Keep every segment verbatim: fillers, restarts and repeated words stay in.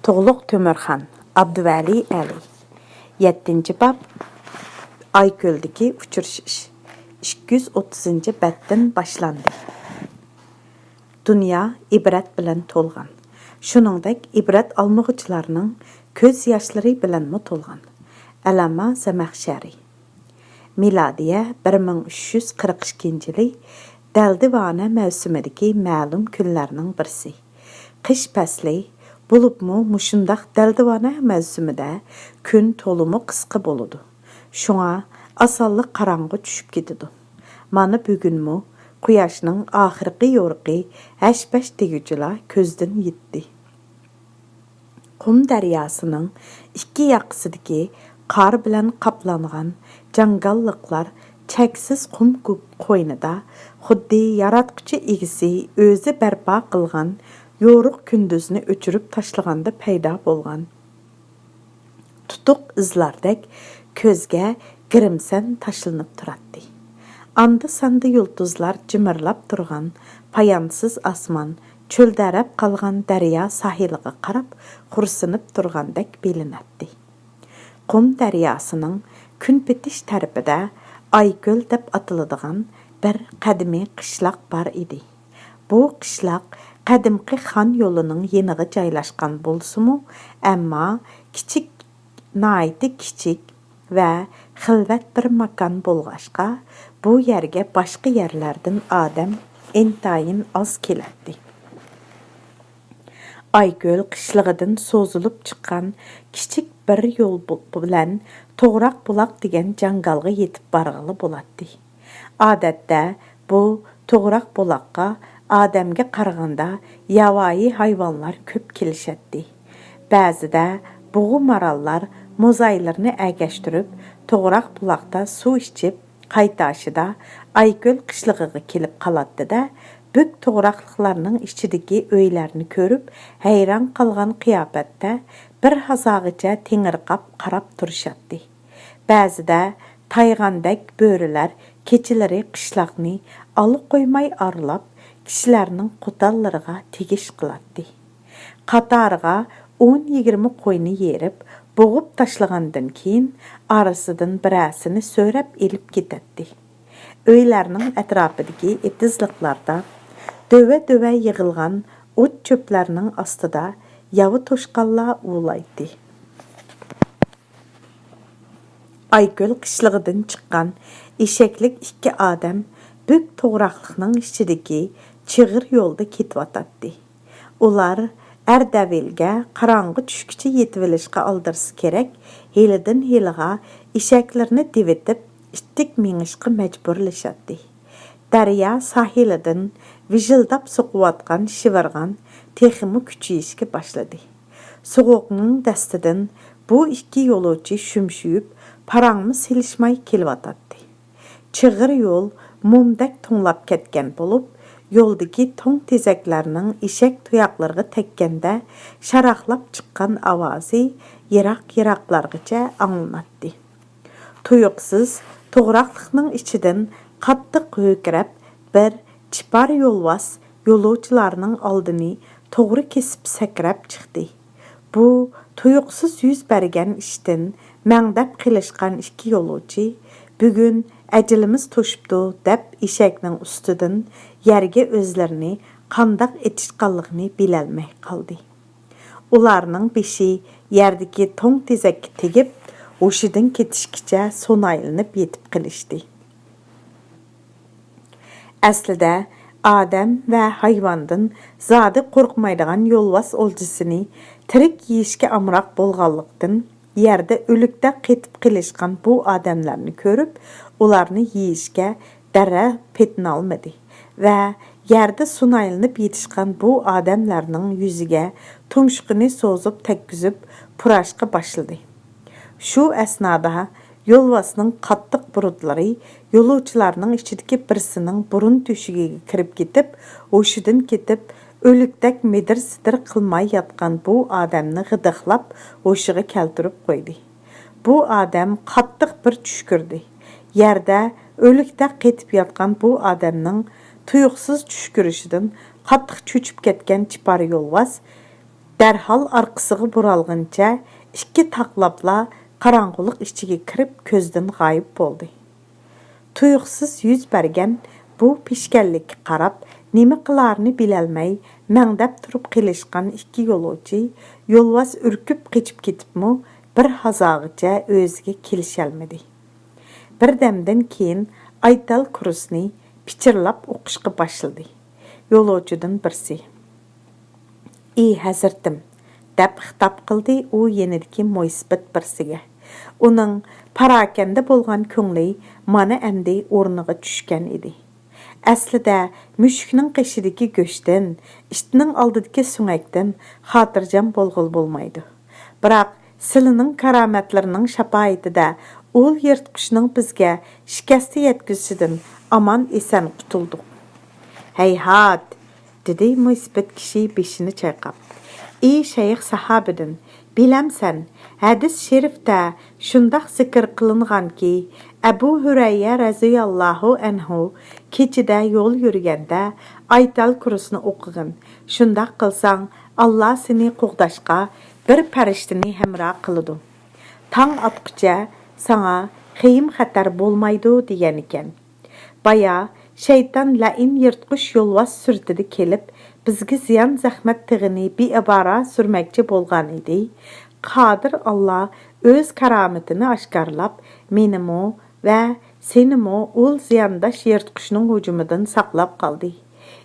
تۇغلۇق تۆمۈرخان، ئابدۇۋەلى ئەلى. يەتتىنچى باب، ئايكۆلدىكى ئۇچرىشىش. ئىككى يۈز ئوتتۇزىنچى بەتتىن باشلاندى. دۇنيا ئىبرەت بىلەن تولغان. شۇنىڭدەك ئىبرەت ئالمىغۇچىلارنىڭ كۆز ياشلىرى بىلەنمۇ تولغان. ئەللاما زەمەخشەرى. مىلادىيە بىر مىڭ ئۈچ يۈز قىرىق ئىككىنچى يىلى دەلدىۋانە مەۋسۇمىدىكى مەلۇم كۈنلەرنىڭ بىرسى. قىش پەسلى، بولۇپمۇ مۇشۇنداق دەلدىۋانە مەۋسۇمىدە كۈن تولىمۇ قىسقا بولىدۇ. شۇڭا ئاسانلا قاراڭغۇ چۈشۈپ كېتىدۇ. مانا بۈگۈنمۇ قۇياشنىڭ ئاخىرقى يورۇقى ھەش-پەش دېگۈچىلا كۆزدىن يىتتى. قۇم دەرياسىنىڭ ئىككى ياقىسىدىكى قار بىلەن قاپلانغان جاڭگاللىقلار چەكسىز قۇم كۆك قوينىدا خۇددى ياراتقۇچى ئىگىسى ئۆزى بەرپا قىلغان يورۇق كۈندۈزنى ئۆچۈرۈپ تاشلىغاندا پەيدا بولغان تۇتۇق ئىزلاردەك كۆزگە گىرىمسەن تاشلىنىپ تۇراتتى. ئاندا-ساندا يۇلتۇزلار جىمىرلاپ تۇرغان پايانسىز ئاسمان چۆلدەرەپ قالغان دەريا ساھىلىغا قاراپ خورسىنىپ تۇرغاندەك بىلىنەتتى. قۇم دەرياسىنىڭ كۈنپېتىش تەرىپىدە ئايكۆل دەپ ئاتىلىدىغان بىر قەدىمىي قىشلاق بار ئىدى. بۇ قىشلاق قەدىمكى خان يولىنىڭ يېنىغا جايلاشقان بولسىمۇ، ئەمما كىچىك، ناھايىتى كىچىك ۋە خىلۋەت بىر ماكان بولغاچقا، بۇ يەرگە باشقا يەرلەردىن ئادەم ئىنتايىن ئاز كېلەتتى. ئايكۆل قىشلىقىدىن سوزۇلۇپ چىققان كىچىك بىر يول بۇ-، بىلەن توغراق بۇلاق دېگەن جاڭگالغا يېتىپ بارغىلى بولاتتى. ئادەتتە بۇ توغراق بۇلاققا ئادەمگە قارىغاندا ياۋايى ھايۋانلار كۆپ كېلىشەتتى. بەزىدە بۇغا ماراللار موزايلىرىنى ئەگەشتۈرۈپ، توغراق بۇلاقتا سۇ ئىچىپ، قايتاشىدا ئايكۆل قىشلىقىغا كېلىپ قالاتتى-دە، بۈك توغراقلىقلارنىڭ ئىچىدىكى ئۆيلەرنى كۆرۈپ، ھەيران قالغان قىياپەتتە بىر ھازاغىچە تېڭىرقاپ قاراپ تۇرۇشاتتى. بەزىدە تايغاندەك بۆرىلەر كېچىلىرى قىشلاقنى ئالا قويماي ئارىلاپ، كىشىلەرنىڭ قوتانلىرىغا تېگىش قىلاتتى. قاتارىغا ئون يىگىرمە قوينى يېرىپ، بوغۇپ تاشلىغاندىن كېيىن، ئارىسىدىن بىرەرسىنى سۆرەپ ئېلىپ كېتەتتى. ئۆيلەرنىڭ ئەتراپىدىكى ئېتىزلىقلاردا دۆۋە-دۆۋە يىغىلغان ئوت-چۆپلەرنىڭ ئاستىدا ياۋا توشقانلار ئۇۋىلايتتى. ئايكۆل قىشلىقىدىن چىققان ئېشەكلىك ئىككى ئادەم بۈك توغراقلىقنىڭ ئىچىدىكى چىغىر يولدا كېتىۋاتاتتى. ئۇلار ئەردەۋىلگە قاراڭغۇ چۈشكىچە يېتىۋېلىشقا ئالدىرىسى كېرەك، ھېلىدىن ھېلىغا ئېشەكلىرىنى دېۋىتىپ، ئىتتىك مېڭىشقا مەجبۇرلىشاتتى. دەريا ساھىلىدىن ۋىژىلداپ سوقۇۋاتقان شىۋىرغان تېخىمۇ كۈچىيىشكە باشلىدى. سوغۇقنىڭ دەستىدىن بۇ ئىككى يولۇچى شۈمشىيىپ، پاراڭمۇ سېلىشماي كېلىۋاتاتتى. چىغىر يول مومدەك توڭلاپ كەتكەن بولۇپ، يولدىكى توڭ تېزەكلەرنىڭ ئېشەك تۇياقلىرىغا تەگكەندە شاراقلاپ چىققان ئاۋازى يىراق-يىراقلارغىچە ئاڭلىناتتى. تۇيۇقسىز توغراقلىقنىڭ ئىچىدىن قاتتىق ھۆركىرەپ، بىر چىپار يولۋاس يولۇچىلارنىڭ ئالدىنى توغرا كېسىپ سەكرەپ چىقتى. بۇ تۇيۇقسىز يۈز بەرگەن ئىشتىن مەڭدەپ قېلىشقان ئىككى يولۇچى، «بۈگۈن ئەجىلىمىز توشۇپتۇ» دەپ، ئېشەكنىڭ ئۈستىدىن يەرگە ئۆزلىرىنى قانداق ئېتىشقانلىقىنى بىلەلمەي قالدى. ئۇلارنىڭ بېشى يەردىكى توڭ تېزەككە تېگىپ، ھوشىدىن كېتىشكىچە سۇنايلىنىپ يېتىپ قېلىشتى. ئەسلىدە ئادەم ۋە ھايۋاندىن زادى قورقمايدىغان يولۋاس ئولجىسىنى تىرىك يېيىشكە ئامراق بولغانلىقتىن، يەردە ئۆلۈكتەك قېتىپ قېلىشقان بۇ ئادەملەرنى كۆرۈپ، ئۇلارنى يېيىشكە دەررەل پېتىنالمىدى ۋە يەردە سۇنايلىنىپ يېتىشقان بۇ ئادەملەرنىڭ يۈزىگە تۇمشۇقىنى سوزۇپ تەگكۈزۈپ پۇراشقا باشلىدى. شۇ ئەسنادا يولۋاسنىڭ قاتتىق بۇرۇتلىرى يولۇچىلارنىڭ ئىچىدىكى بىرسىنىڭ بۇرۇن تۆشۈكىگە كىرىپ كېتىپ، ھوشىدىن كېتىپ، ئۆلۈكتەك مىدىر-سىدىر قىلماي ياتقان بۇ ئادەمنى غىدىقلاپ ھوشىغا كەلتۈرۈپ قويدى. بۇ ئادەم قاتتىق بىر چۈشكۈردى. يەردە ئۆلۈكتەك قېتىپ ياتقان بۇ ئادەمنىڭ تۇيۇقسىز چۈشكۈرۈشىدىن قاتتىق چۆچۈپ كەتكەن چىپار يولۋاس دەرھال ئارقىسىغا بۇرالغىنىچە ئىككى تاقلاپلا قاراڭغۇلۇق ئىچىگە كىرىپ كۆزدىن غايىب بولدى. تۇيۇقسىز يۈز بەرگەن بۇ پېشكەللىككە قاراپ نېمە قىلارىنى بىلەلمەي مەڭدەپ تۇرۇپ قېلىشقان ئىككى يولۇچى يولۋاس ئۈركۈپ قېچىپ كېتىپمۇ بىر ھازاغىچە ئۆزىگە كېلىشەلمىدى. بىردەمدىن كېيىن ئايتال كۇرسنى پىچىرلاپ ئوقۇشقا باشلىدى. يولۇچىدىن بىرسى، ئى ھەزرىتىم، دەپ خىتاب قىلدى ئۇ يېنىدىكى مويسىپىت بىرسىگە. ئۇنىڭ پاراكەندە بولغان كۆڭلى مانا ئەمدى ئورنىغا چۈشكەن ئىدى. ئەسلىدە مۈشۈكنىڭ قېشىدىكى گۆشتىن، ئىتنىڭ ئالدىدىكى سۆڭەكتىن خاتىرجەم بولغىلى بولمايدۇ. بىراق سىلىنىڭ كارامەتلىرىنىڭ شاپائىتىدە ئۇل يىرتقۇچنىڭ بىزگە شىكەستە يەتكۈزۈشىدىن ئامان ئېسەن قۇتۇلدۇق. ھەيھات! دېدى مويسىپىت كىشى بېشىنى چايقاپ. ئى شەيخ ساھابىدىن، بىلەمسەن، ھەدىس شېرىفتە شۇنداق زىكىر قىلىنغانكى، ئەبۇ ھۈرەيرە رەزىياللاھۇ ئەنھۇ كېچىدە يول يۈرگەندە ئايتال كۇرسنى ئوقۇغىن. شۇنداق قىلساڭ، ئاللا سېنى قوغداشقا بىر پەرىشتىنى ھەمراھ قىلىدۇ. تاڭ ئاتقۇچە ساڭا خېيىم خەتەر بولمايدۇ، دېگەنىكەن. بايا شەيتان لەئىن يىرتقۇچ يولۋاس سۈرىتىدە كېلىپ، بىزگە زىيان-زەخمەت تېغىنى بىئىبارە سۈرمەكچى بولغان ئىدى. قادىر ئاللا ئۆز كارامىتىنى ئاشكارىلاپ، مېنىمۇ ۋە سېنىمۇ ئۇل زىيانداش يىرتقۇچنىڭ ھۇجۇمىدىن ساقلاپ قالدى.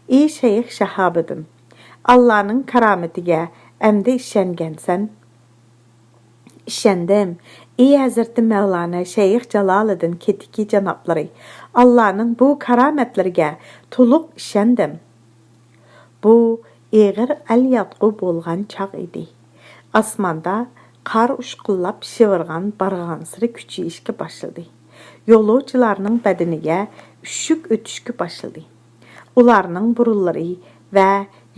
ئى شەيخ شاھابىدىن، ئاللانىڭ كارامىتىگە ئەمدى ئىشەنگەنسەن؟ ئىشەندىم، ئى ھەزرىتى مەۋلانا شەيخ جالالىدىن كېتىكى جانابلىرى، ئاللانىڭ بۇ كارامەتلىرىگە تولۇق ئىشەندىم. بۇ ئېغىر ئەل ياتقۇ بولغان چاغ ئىدى. ئاسماندا قار ئۇشقۇنلاپ شىۋىرغان بارغانسېرى كۈچىيىشكە باشلىدى. يولۇچىلارنىڭ بەدىنىگە ئۈششۈك ئۆتۈشكە باشلىدى. ئۇلارنىڭ بۇرۇنلىرى ۋە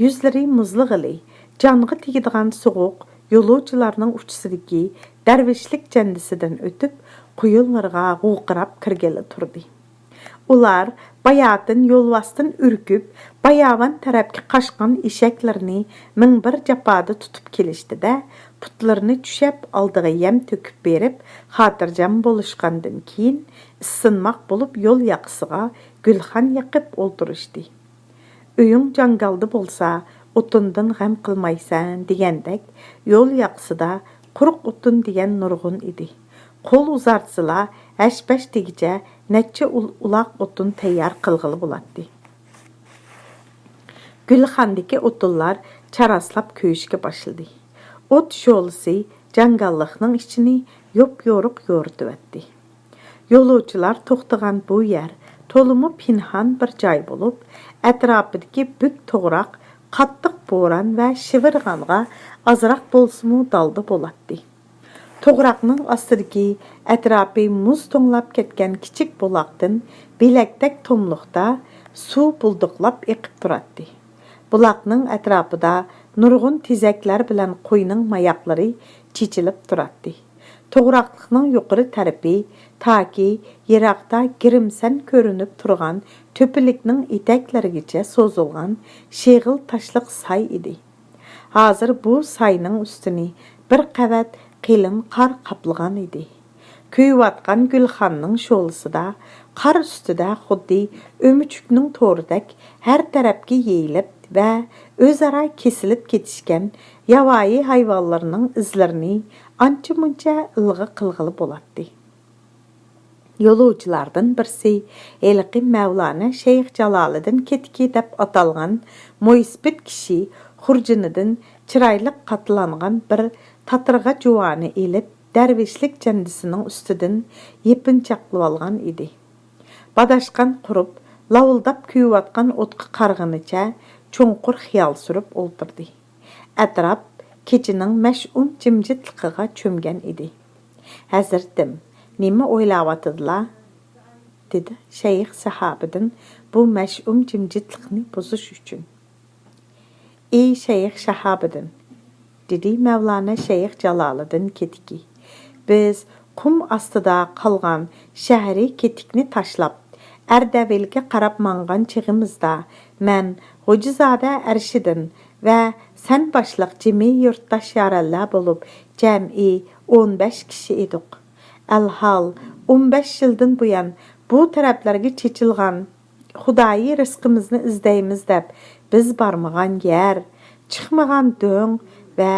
يۈزلىرى مۇزلىغىلى، جانغا تېگىدىغان سوغۇق يولۇچىلارنىڭ ئۇچىسىدىكى دەرۋىشلىك جەندىسىدىن ئۆتۈپ، قويۇنلىرىغا غۇقىراپ كىرگىلى تۇردى. ئۇلار باياتىن يولۋاستىن ئۈركۈپ، باياۋان تەرەپكە قاچقان ئېشەكلىرىنى مىڭ بىر جاپادا تۇتۇپ كېلىشتى-دە، پۇتلىرىنى چۈشەپ، ئالدىغا يەم تۆكۈپ بېرىپ، خاتىرجەم بولۇشقاندىن كېيىن، ئىسسىنماق بولۇپ يول ياقىسىغا گۈلخان يېقىپ ئولتۇرۇشتى. ئۆيۈڭ جاڭگالدا بولسا، ئوتۇندىن غەم قىلمايسەن، دېگەندەك، يول ياقىسىدا قۇرۇق ئوتۇن دېگەن نۇرغۇن ئىدى. قول ئۇزارتسىلا، ھەش-پەش دېگۈچە نەچچە ئۇل-، ئۇلاق ئوتۇن تەييار قىلغىلى بولاتتى. گۈلخاندىكى ئوتۇنلار چاراسلاپ كۆيۈشكە باشلىدى. ئوت شولىسى جاڭگاللىقنىڭ ئىچىنى يوپيورۇق يورۇتۇۋەتتى. يولۇچىلار توختىغان بۇ يەر تولىمۇ پىنھان بىر جاي بولۇپ، ئەتراپىدىكى بۈك توغراق قاتتىق بوران ۋە شىۋىرغانغا ئازراق بولسىمۇ دالدا بولاتتى. توغراقنىڭ ئاستىدىكى ئەتراپى مۇز توڭلاپ كەتكەن كىچىك بۇلاقتىن بىلەكتەك توملۇقتا سۇ بۇلدۇقلاپ ئېقىپ تۇراتتى. بۇلاقنىڭ ئەتراپىدا نۇرغۇن تېزەكلەر بىلەن قوينىڭ ماياقلىرى چېچىلىپ تۇراتتى. توغراقلىقنىڭ يۇقىرى تەرىپى تاكى يىراقتا گىرىمسەن كۆرۈنۈپ تۇرغان تۆپىلىكنىڭ ئېتەكلىرىگىچە سوزۇلغان شېغىل تاشلىق ساي ئىدى. ھازىر بۇ ساينىڭ ئۈستىنى بىر قەۋەت قېلىن قار قاپلىغان ئىدى. كۆيۈۋاتقان گۈلخاننىڭ شولىسىدا قار ئۈستىدە خۇددى ئۆمۈچۈكنىڭ تورىدەك ھەر تەرەپكە يېيىلىپ ۋە ئۆزئارا كېسىلىپ كېتىشكەن ياۋايى ھايۋانلىرىنىڭ ئىزلىرىنى ئانچە-مۇنچە ئىلغا قىلغىلى بولاتتى. يولۇچىلاردىن بىرسى ھېلىقى مەۋلانا شەيخ جالالىدىن كېتىكى دەپ ئاتالغان مويسىپىت كىشى خۇرجۇنىدىن چىرايلىق قاتلانغان بىر تاتىرىغا جۇۋانى ئېلىپ، دەرۋىشلىك جەندىسىنىڭ ئۈستىدىن يېپىنچاقلىۋالغان ئىدى. باداشقان قۇرۇپ، لاۋۇلداپ كۆيۈۋاتقان ئوتقا قارىغىنىچە چوڭقۇر خىيال سۈرۈپ ئولتۇردى. ئەتراپ كېچىنىڭ مەشئۇم جىمجىتلىقىغا چۆمگەن ئىدى. ھەزرىتىم، نېمە ئويلاۋاتىدىلا؟ دېدى شەيخ ساھابىدىن بۇ مەشئۇم جىمجىتلىقنى بۇزۇش ئۈچۈن. ئى شەيخ شاھابىدىن، دېدى مەۋلانا شەيخ جالالىدىن كېتىكى، بىز قۇم ئاستىدا قالغان شەھىرى كېتىكنى تاشلاپ، ئەردەۋىلگە قاراپ ماڭغان چېغىمىزدا، مەن غوجىزادە ئەرشىدىن ۋە سەن باشلىق جىمى يۇرتداش يارەنلەر بولۇپ، جەمئىي ئون بەش كىشى ئىدۇق. ئەلھال، ئون بەش يىلدىن بۇيان بۇ تەرەپلەرگە چېچىلغان خۇدايى رىزقىمىزنى ئىزدەيمىز دەپ، بىز بارمىغان يەر، چىقمىغان دۆڭ ۋە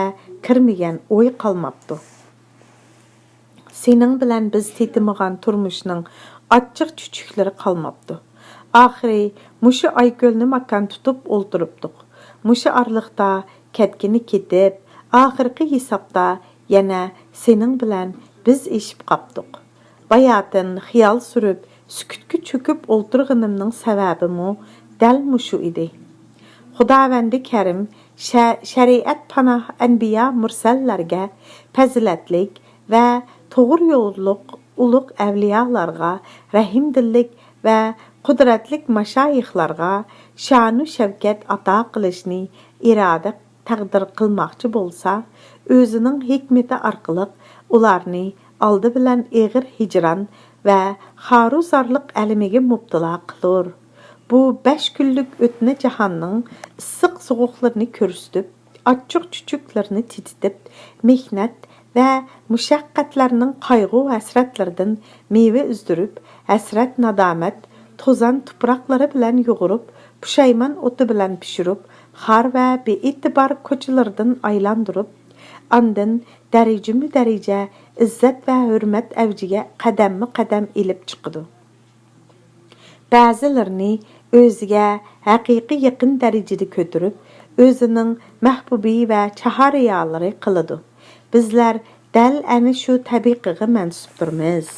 كىرمىگەن ئۆي قالماپتۇ. سېنىڭ بىلەن بىز تېتىمىغان تۇرمۇشنىڭ ئاچچىق-چۈچۈكلىرى قالماپتۇ. ئاخىرى مۇشۇ ئايكۆلنى ماكان تۇتۇپ ئولتۇرۇپتۇق. مۇشۇ ئارىلىقتا كەتكىنى كېتىپ، ئاخىرقى ھېسابتا يەنە سېنىڭ بىلەن بىز ئېشىپ قاپتۇق. باياتىن خىيال سۈرۈپ، سۈكۈتكە چۆكۈپ ئولتۇرغىنىمنىڭ سەۋەبىمۇ دەل مۇشۇ ئىدى. خۇداۋەندى كەرىم شە-، شەرىئەت پاناھ ئەنبىيا مۇرسەللەرگە، پەزىلەتلىك ۋە توغرا يوللۇق ئۇلۇغ ئەۋلىيالارغا، رەھىمدىللىك ۋە قۇدرەتلىك ماشايىخلارغا شانۇ شەۋكەت ئاتا قىلىشنى ئىرادە تەقدىر قىلماقچى بولسا، ئۆزىنىڭ ھېكمىتى ئارقىلىق ئۇلارنى ئالدى بىلەن ئېغىر ھىجران ۋە خارۇزارلىق ئەلىمىگە مۇپتىلا قىلۇر. بۇ بەش كۈنلۈك ئۆتنە جاھاننىڭ ئىسسىق سوغۇقلىرىنى كۆرسىتىپ، ئاچچىق-چۈچۈكلىرىنى تېتىتىپ، مېھنەت ۋە مۇشەققەتلەرنىڭ قايغۇ-ھەسرەتلىرىدىن مېۋە ئۈزدۈرۈپ، ھەسرەت-نادامەت، توزان تۇپراقلىرى بىلەن يۇغۇرۇپ، پۇشايمان ئوتى بىلەن پىشۇرۇپ، خار ۋە بىئېتىبار كوچىلىرىدىن ئايلاندۇرۇپ، ئاندىن دەرىجىمۇ دەرىجە ئىززەت ۋە ھۆرمەت ئەۋجىگە قەدەممۇ قەدەم ئېلىپ چىقىدۇ. بەزىلىرىنى ئۆزىگە ھەقىقىي يېقىن دەرىجىدە كۆتۈرۈپ، ئۆزىنىڭ مەھبۇبى ۋە چاھارىيالىرى قىلىدۇ. بىزلەر دەل ئەنە شۇ تەبىقىگە مەنسۇپتۇرمىز.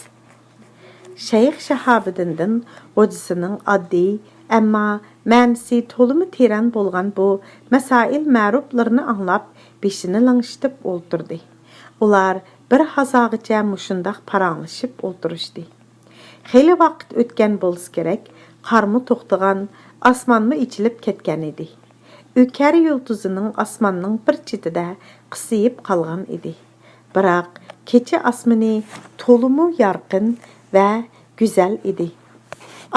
شەيخ شاھابىدىندىن غوجىسىنىڭ ئاددىي، ئەمما مەنىسى تولىمۇ تېرەن بولغان بۇ مەسائىل مەرۇپلىرىنى ئاڭلاپ، بېشىنى لىڭشىتىپ ئولتۇردى. ئۇلار بىر ھازاغىچە مۇشۇنداق پاراڭلىشىپ ئولتۇرۇشتى. خېلى ۋاقىت ئۆتكەن بولسا كېرەك، قارمۇ توختىغان، ئاسمانمۇ ئېچىلىپ كەتكەن ئىدى. ئۆكەر يۇلتۇزىنىڭ ئاسماننىڭ بىر چېتىدە قىسىيىپ قالغان ئىدى. بىراق، كېچە ئاسمىنى تولىمۇ يارقىن ۋە گۈزەل ئىدى.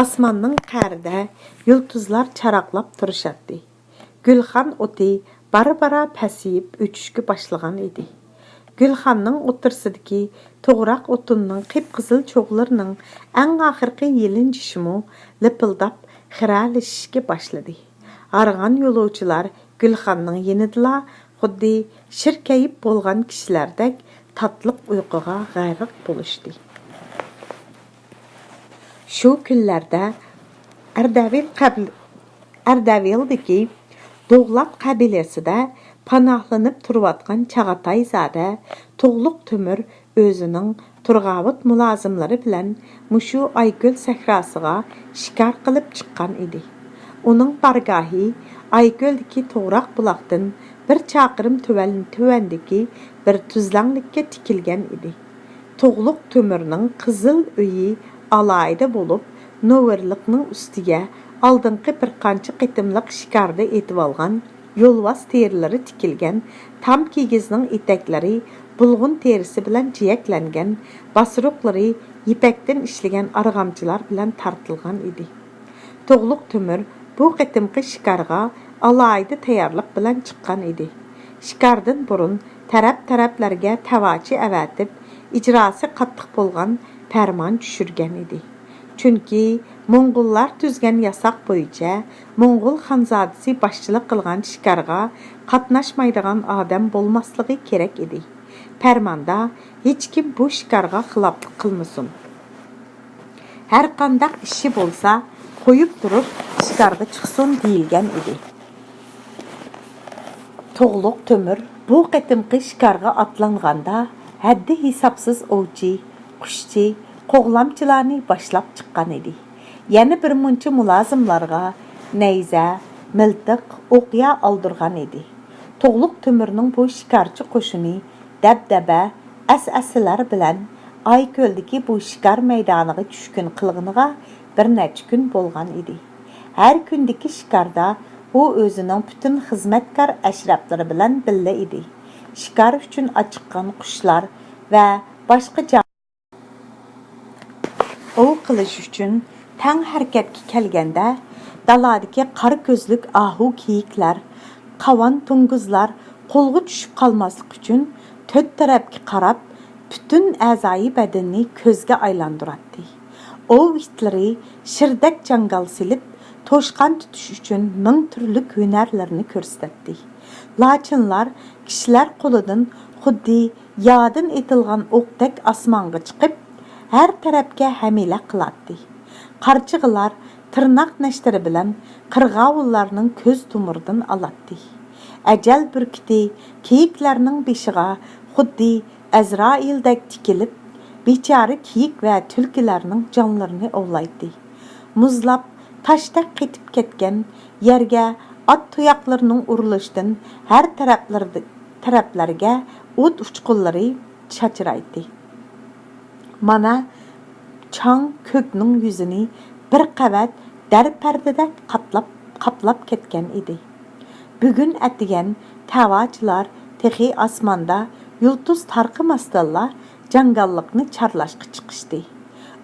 ئاسماننىڭ قەرىدە يۇلتۇزلار چاراقلاپ تۇرۇشاتتى. گۈلخان ئوتى بارا-بارا پەسىيىپ ئۆچۈشكە باشلىغان ئىدى. گۈلخاننىڭ ئوتتۇرىسىدىكى توغراق ئوتۇننىڭ قىپقىزىل چوغلىرىنىڭ ئەڭ ئاخىرقى يېلىنجىشىمۇ لىپىلداپ خىرەلىشىشكە باشلىدى. ھارغان يولۇچىلار گۈلخاننىڭ يېنىدىلا خۇددى شىركەيىپ بولغان كىشىلەردەك تاتلىق ئۇيقۇغا غەرق بولۇشتى. شۇ كۈنلەردە ئەردەۋىل قەبل-، ئەردەۋىلدىكى دوغلات قەبىلىسىدە پاناھلىنىپ تۇرۇۋاتقان چاغاتايزادە تۇغلۇق تۆمۈر ئۆزىنىڭ تۇرغاۋۇت مۇلازىملىرى بىلەن مۇشۇ ئايكۆل سەھراسىغا شىكار قىلىپ چىققان ئىدى. ئۇنىڭ بارگاھى ئايكۆلدىكى توغراق بۇلاقتىن بىر چاقىرىم تۆۋەن-، تۆۋەندىكى بىر تۈزلەڭلىككە تىكىلگەن ئىدى. تۇغلۇق تۆمۈرنىڭ قىزىل ئۆيى ئالاھىدە بولۇپ، نوۋۇرلۇقنىڭ ئۈستىگە ئالدىنقى بىر قانچە قېتىملىق شىكاردا ئېتىۋالغان يولۋاس تېرىلىرى تىكىلگەن تام كىگىزنىڭ ئېتەكلىرى بۇلغۇن تېرىسى بىلەن جىيەكلەنگەن، باسرۇقلىرى يىپەكتىن ئىشلىگەن ئارغامچىلار بىلەن تارتىلغان ئىدى. تۇغلۇق تۆمۈر بۇ قېتىمقى شىكارغا ئالاھىدە تەييارلىق بىلەن چىققان ئىدى. شىكاردىن بۇرۇن تەرەپ-تەرەپلەرگە تەۋاچى ئەۋەتىپ، ئىجراسى قاتتىق بولغان پەرمان چۈشۈرگەن ئىدى. چۈنكى موڭغۇللار تۈزگەن ياساق بويىچە، موڭغۇل خانزادىسى باشچىلىق قىلغان شىكارغا قاتناشمايدىغان ئادەم بولماسلىقى كېرەك ئىدى. پەرماندا ھېچكىم بۇ شىكارغا خىلاپلىق قىلمىسۇن. ھەرقانداق ئىشى بولسا، قويۇپ تۇرۇپ شىكارغا چىقسۇن دېيىلگەن ئىدى. تۇغلۇق تۆمۈر بۇ قېتىمقى شىكارغا ئاتلانغاندا، ھەددى-ھېسابسىز ئوۋچى، قۇشچى، قوغلامچىلارنى باشلاپ چىققان ئىدى. يەنە بىر مۇنچە مۇلازىملارغا نەيزە، مىلتىق، ئوقيا ئالدۇرغان ئىدى. تۇغلۇق تۆمۈرنىڭ بۇ شىكارچى قوشۇنى دەبدەبە، ئەسئەسىلەر بىلەن ئايكۆلدىكى بۇ شىكار مەيدانىغا چۈشكۈن قىلغىنىغا بىر نەچچە كۈن بولغان ئىدى. ھەر كۈندىكى شىكاردا ئۇ ئۆزىنىڭ پۈتۈن خىزمەتكار ئەشرەپلىرى بىلەن بىللە ئىدى. شىكار ئۈچۈن ئاچىققان قۇشلار ۋە باشقا جان ئوۋ قىلىش ئۈچۈن تەڭ ھەرىكەتكە كەلگەندە، دالادىكى قارا كۆزلۈك ئاھۇ كېيىكلەر قاۋان توڭگۇزلار قولغا چۈشۈپ قالماسلىق ئۈچۈن تۆت تەرەپكە قاراپ، پۈتۈن ئەزايى بەدىنىنى كۆزگە ئايلاندۇراتتى. ئوۋ ئىتلىرى شىردەك جاڭگال سېلىپ، توشقان تۇتۇش ئۈچۈن مىڭ تۈرلۈك ھۈنەرلىرىنى كۆرسىتەتتى. لاچىنلار كىشىلەر قولىدىن خۇددى يادىن ئېتىلغان ئوقتەك ئاسمانغا چىقىپ، ھەر تەرەپكە ھەملە قىلاتتى. قارچىغىلار تىرناق نەشتىرى بىلەن قىرغاۋۇللارنىڭ كۆز تومۇرىدىن ئالاتتى. ئەجەل بۈركۈتى كېيىكلەرنىڭ بېشىغا خۇددى ئەزرائىلدەك تىكىلىپ، بىچارە كېيىك ۋە تۈلكىلەرنىڭ جانلىرىنى ئوۋلايتتى. مۇزلاپ، تاشتەك قېتىپ كەتكەن يەرگە ئات تۇياقلىرىنىڭ ئۇرۇلۇشىدىن ھەر تەرەپلىرىدە-، تەرەپلەرگە ئوت ئۇچقۇنلىرى چاچرايتتى. مانا، چاڭ كۆكنىڭ يۈزىنى بىر قەۋەت دەر پەردىدەك قاتلاپ، قاپلاپ كەتكەن ئىدى. بۈگۈن ئەتىگەن تەۋاچىلار تېخى ئاسماندا يۇلتۇز تارقىماستىنلا جاڭگاللىقنى چارلاشقا چىقىشتى.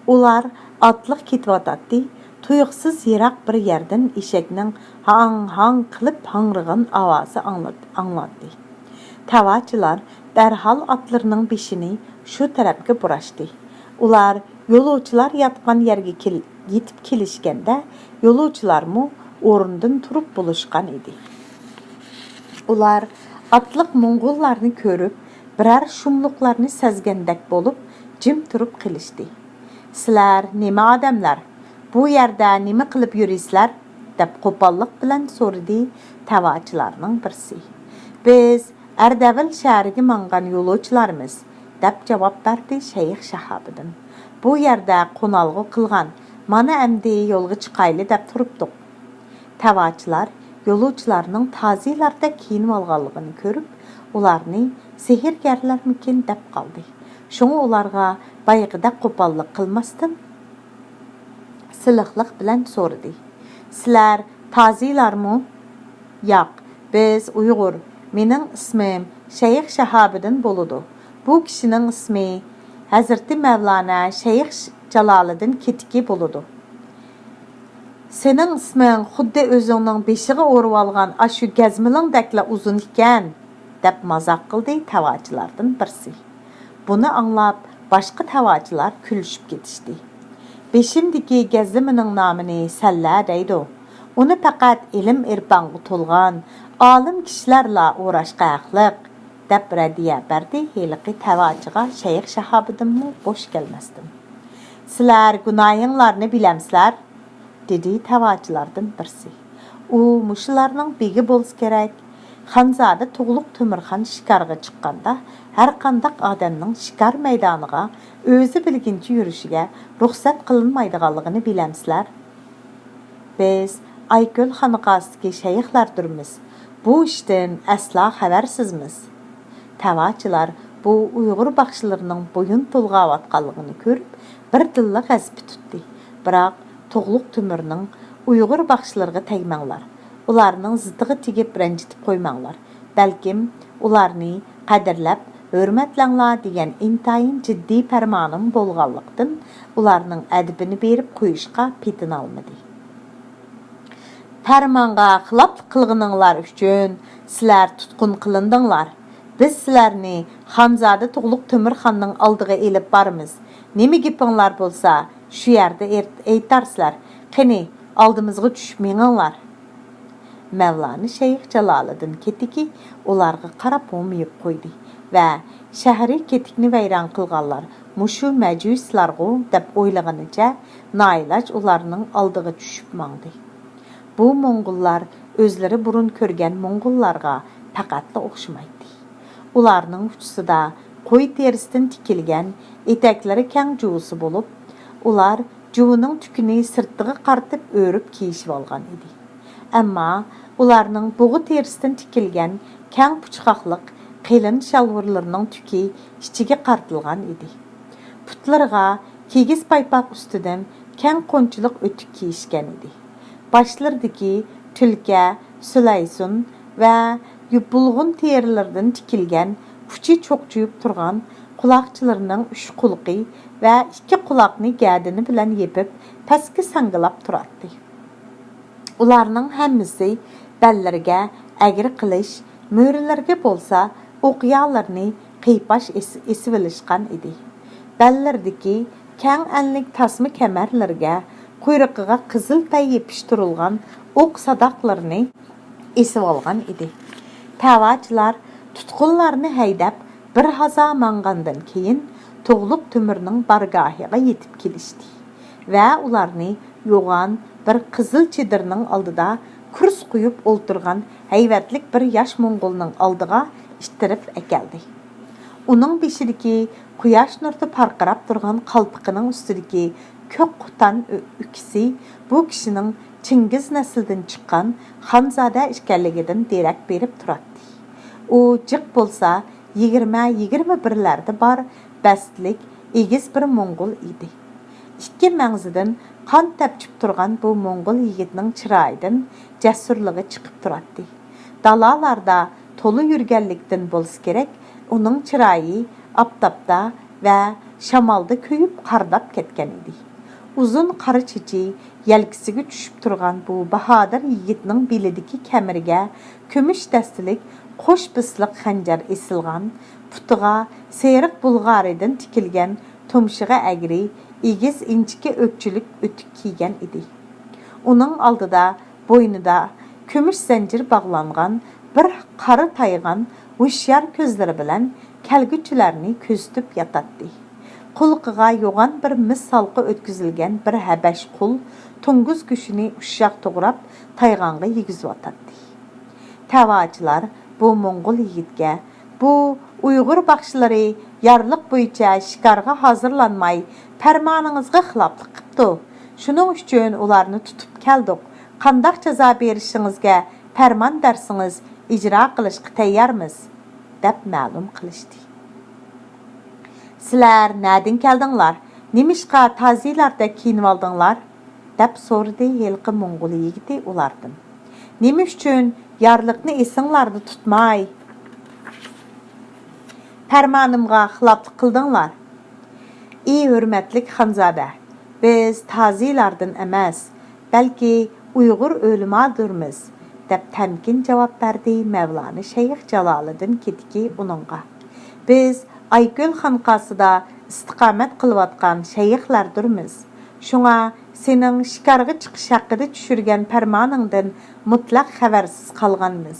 ئۇلار ئاتلىق كېتىۋاتاتتى، تۇيۇقسىز يىراق بىر يەردىن ئېشەكنىڭ ھاڭ-ھاڭ قىلىپ ھاڭرىغان ئاۋازى ئاڭلىدى، ئاڭلاندى. تەۋاچىلار دەرھال ئاتلىرىنىڭ بېشىنى شۇ تەرەپكە بۇراشتى. ئۇلار يولۇچىلار ياتقان يەرگە كېل-، يېتىپ كېلىشكەندە، يولۇچىلارمۇ ئورنىدىن تۇرۇپ بولۇشقان ئىدى. ئۇلار ئاتلىق موڭغۇللارنى كۆرۈپ، بىرەر شۇملۇقلارنى سەزگەندەك بولۇپ، جىم تۇرۇپ قېلىشتى. «سىلەر نېمە ئادەملەر؟ بۇ يەردە نېمە قىلىپ يۈرىسىلەر؟» دەپ قوپاللىق بىلەن سورىدى تەۋاچىلارنىڭ بىرسى. «بىز ئەردەۋىل شەھىرىگە ماڭغان يولۇچىلارمىز» دەپ جاۋاب بەردى شەيخ شاھابىدىن. «بۇ يەردە قونالغۇ قىلغان، مانا ئەمدى يولغا چىقايلى دەپ تۇرۇپتۇق.» تەۋاچىلار يولۇچىلارنىڭ تازىلاردەك كىيىنىۋالغانلىقىنى كۆرۈپ، ئۇلارنى سېھىرگەرلەرمىكىن دەپ قالدى. شۇڭا ئۇلارغا بايىقىدەك قوپاللىق قىلماستىن، سىلىقلىق بىلەن سورىدى. «سىلەر تازىلارمۇ؟» «ياق، بىز ئۇيغۇر. مېنىڭ ئىسمىم شەيخ شاھابىدىن بولىدۇ. بۇ كىشىنىڭ ئىسمى ھەزرىتى مەۋلانا شەيخ ش-، جالالىدىن كېتىكى بولىدۇ.» «سېنىڭ ئىسمىڭ خۇددى ئۆزۈڭنىڭ بېشىغا ئورىۋالغان ئاشۇ گەزمىلىڭدەكلا ئۇزۇن ئىكەن» دەپ مازاق قىلدى تەۋاچىلاردىن بىرسى. بۇنى ئاڭلاپ، باشقا تەۋاچىلار كۈلۈشۈپ كېتىشتى. «بېشىمدىكى گەزلىمىنىڭ نامىنى سەللە دەيدۇ. ئۇنى پەقەت ئىلىم-ئېرپانغا تولغان ئالىم كىشىلەرلا ئوراشقا ھەقلىق» دەپ رەددىيە بەردى ھېلىقى تەۋاچىغا شەيخ شاھابىدىنمۇ بوش كەلمەستىن. «سىلەر گۇناھىڭلارنى بىلەمسىلەر؟» دېدى تەۋاچىلاردىن بىرسى. ئۇ مۇشۇلارنىڭ بېگى بولسا كېرەك. خانزادە تۇغلۇق تۆمۈرخان شىكارغا چىققاندا، ھەرقانداق ئادەمنىڭ شىكار مەيدانىغا ئۆزى بىلگىنىچە يۈرۈشىگە رۇخسەت قىلىنمايدىغانلىقىنى بىلەمسىلەر؟ «بىز ئايكۆل خانىقاسىدىكى شەيخلەردۇرمىز. بۇ ئىشتىن ئەسلا خەۋەرسىزمىز.» تەۋاچىلار بۇ ئۇيغۇر باخشىلىرىنىڭ بويۇن تولغاۋاتقانلىقىنى كۆرۈپ، بىردىنلا غەزىپى تۇتتى. بىراق تۇغلۇق تۆمۈرنىڭ «ئۇيغۇر باخشىلىرىغا تەگمەڭلار، ئۇلارنىڭ زىتىغا تېگىپ رەنجىتىپ قويماڭلار، بەلكىم ئۇلارنى قەدىرلەپ ھۆرمەتلەڭلار» دېگەن ئىنتايىن جىددىي پەرمانىمۇ بولغانلىقتىن، ئۇلارنىڭ ئەدىپىنى بېرىپ قويۇشقا پېتىنالمىدى. «پەرمانغا خىلاپلىق قىلغىنىڭلار ئۈچۈن سىلەر تۇتقۇن قىلىندىڭلار. بىز سىلەرنى خانزادە تۇغلۇق تۆمۈرخاننىڭ ئالدىغا ئېلىپ بارىمىز. نېمە گېپىڭلار بولسا، شۇ يەردە ئېيت-، ئېيتارسىلەر. قېنى، ئالدىمىزغا چۈشۈپ مېڭىڭلار.» مەۋلانا شەيخ جالالىدىن كېتىكى ئۇلارغا قاراپ ھومىيىپ قويدى ۋە «شەھىرى كېتىكنى ۋەيران قىلغانلار مۇشۇ مەجۇسلارغۇ» دەپ ئويلىغىنىچە، نائىلاج ئۇلارنىڭ ئالدىغا چۈشۈپ ماڭدى. بۇ موڭغۇللار ئۆزلىرى بۇرۇن كۆرگەن موڭغۇللارغا پەقەتلا ئوخشىمايتتى. ئۇلارنىڭ ئۇچىسىدا قوي تېرىسىدىن تىكىلگەن ئېتەكلىرى كەڭ جۇۋىسى بولۇپ، ئۇلار جۇۋىنىڭ تۈكىنى سىرتىغا قارىتىپ ئۆرۈپ كىيىشىۋالغان ئىدى. ئەمما ئۇلارنىڭ بۇغا تېرىسىدىن تىكىلگەن كەڭ پۇچقاقلىق قېلىن شالۋۇرلىرىنىڭ تۈكى ئىچىگە قارىتىلغان ئىدى. پۇتلىرىغا كىگىز پايپاق ئۈستىدىن كەڭ قونچىلىق ئۆتۈك كىيىشكەن ئىدى. باشلىرىدىكى تۈلكە، سۇلەيسۇن ۋە بۇلغۇن تېرىلىرىدىن تىكىلگەن ئۇچى چوقچىيىپ تۇرغان قۇلاقچىلىرىنىڭ ئۈچ قۇلىقى ۋە ئىككى قۇلاقنى گەدىنى بىلەن يېپىپ، پەسكە ساڭگىلاپ تۇراتتى. ئۇلارنىڭ ھەممىسى بەللىرىگە ئەگرى قىلىش، مۈرىلىرىگە بولسا ئوقيالىرىنى قىيپاش ئېس-، ئېسىۋېلىشقان ئىدى. بەللىرىدىكى كەڭ ئەنلىك تاسما كەمەرلىرىگە، قۇيرۇقىغا قىزىل پەي يېپىشتۇرۇلغان ئوق ساداقلىرىنى ئېسىۋالغان ئىدى. تەۋاچىلار تۇتقۇنلارنى ھەيدەپ، بىر ھازا ماڭغاندىن كېيىن، تۇغلۇق تۆمۈرنىڭ بارگاھىغا يېتىپ كېلىشتى ۋە ئۇلارنى يوغان بىر قىزىل چېدىرنىڭ ئالدىدا كۇرس قويۇپ ئولتۇرغان ھەيۋەتلىك بىر ياش موڭغۇلنىڭ ئالدىغا ئىتتىرىپ ئەكەلدى. ئۇنىڭ بېشىدىكى قۇياش نۇرىدا پارقىراپ تۇرغان قالپىقىنىڭ ئۈستىدىكى كۆك قۇتان ئۆ-، ئۈكىسى بۇ كىشىنىڭ چىڭگىز نەسلىدىن چىققان خانزادە ئىكەنلىكىدىن دېرەك بېرىپ تۇراتتى. ئۇ جىق بولسا يىگىرمە، يىگىرمە بىرلەردە بار بەستلىك، ئېگىز بىر موڭغۇل ئىدى. ئىككى مەڭزىدىن قان تەپچىپ تۇرغان بۇ موڭغۇل يىگىتنىڭ چىرايىدىن جەسۇرلۇقى چىقىپ تۇراتتى. دالالاردا تولا يۈرگەنلىكتىن بولسا كېرەك، ئۇنىڭ چىرايى ئاپتاپتا ۋە شامالدا كۆيۈپ قارىداپ كەتكەن ئىدى. ئۇزۇن قارا چېچى يەلكىسىگە چۈشۈپ تۇرغان بۇ باھادىر يىگىتنىڭ بېلىدىكى كەمىرىگە كۈمۈش دەستىلىك قوش بىسلىق خەنجەر ئېسىلغان، پۇتىغا سېرىق بۇلغارىدىن تىكىلگەن تۇمشۇقى ئەگرى، ئېگىز ئىنچىكە ئۆكچىلىك ئۆتۈك كىيگەن ئىدى. ئۇنىڭ ئالدىدا بوينىدا كۈمۈش زەنجىر باغلانغان بىر قارا تايغان ھوشيار كۆزلىرى بىلەن كەلگۈچىلەرنى كۆزىتىپ ياتاتتى. قۇلىقىغا يوغان بىر مىس ھالقا ئۆتكۈزۈلگەن بىر ھەبەش قۇل توڭگۇز گۆشىنى ئۇششاق توغراپ، تايغانغا يېگۈزۈۋاتاتتى. تەۋاچىلار بۇ موڭغۇل يىگىتكە، «بۇ ئۇيغۇر باخشىلىرى يارلىق بويىچە شىكارغا ھازىرلانماي، پەرمانىڭىزغا خىلاپلىق قىپتۇ. شۇنىڭ ئۈچۈن ئۇلارنى تۇتۇپ كەلدۇق. قانداق جازا بېرىشىڭىزگە پەرمان بەرسىڭىز، ئىجرا قىلىشقا تەييارمىز» دەپ مەلۇم قىلىشتى. «سىلەر نەدىن كەلدىڭلار؟ نېمىشقا تازىلاردەك كىيىنىۋالدىڭلار؟» دەپ سورىدى ھېلىقى موڭغۇل يىگىتى ئۇلاردىن. «نېمە ئۈچۈن يارلىقنى ئېسىڭلاردا تۇتماي، پەرمانىمغا خىلاپلىق قىلدىڭلار؟» «ئى ھۆرمەتلىك خانزادە، بىز تازىلاردىن ئەمەس، بەلكى ئۇيغۇر ئۆلىمادۇرمىز» دەپ تەمكىن جاۋاب بەردى مەۋلانا شەيخ جالالىدىن كېتىكى ئۇنىڭغا. «بىز ئايكۆل خانقاسىدا ئىستىقامەت قىلىۋاتقان شەيخلەردۇرمىز. شۇڭا سېنىڭ شىكارغا چىقىش ھەققىدە چۈشۈرگەن پەرمانىڭدىن مۇتلەق خەۋەرسىز قالغانمىز.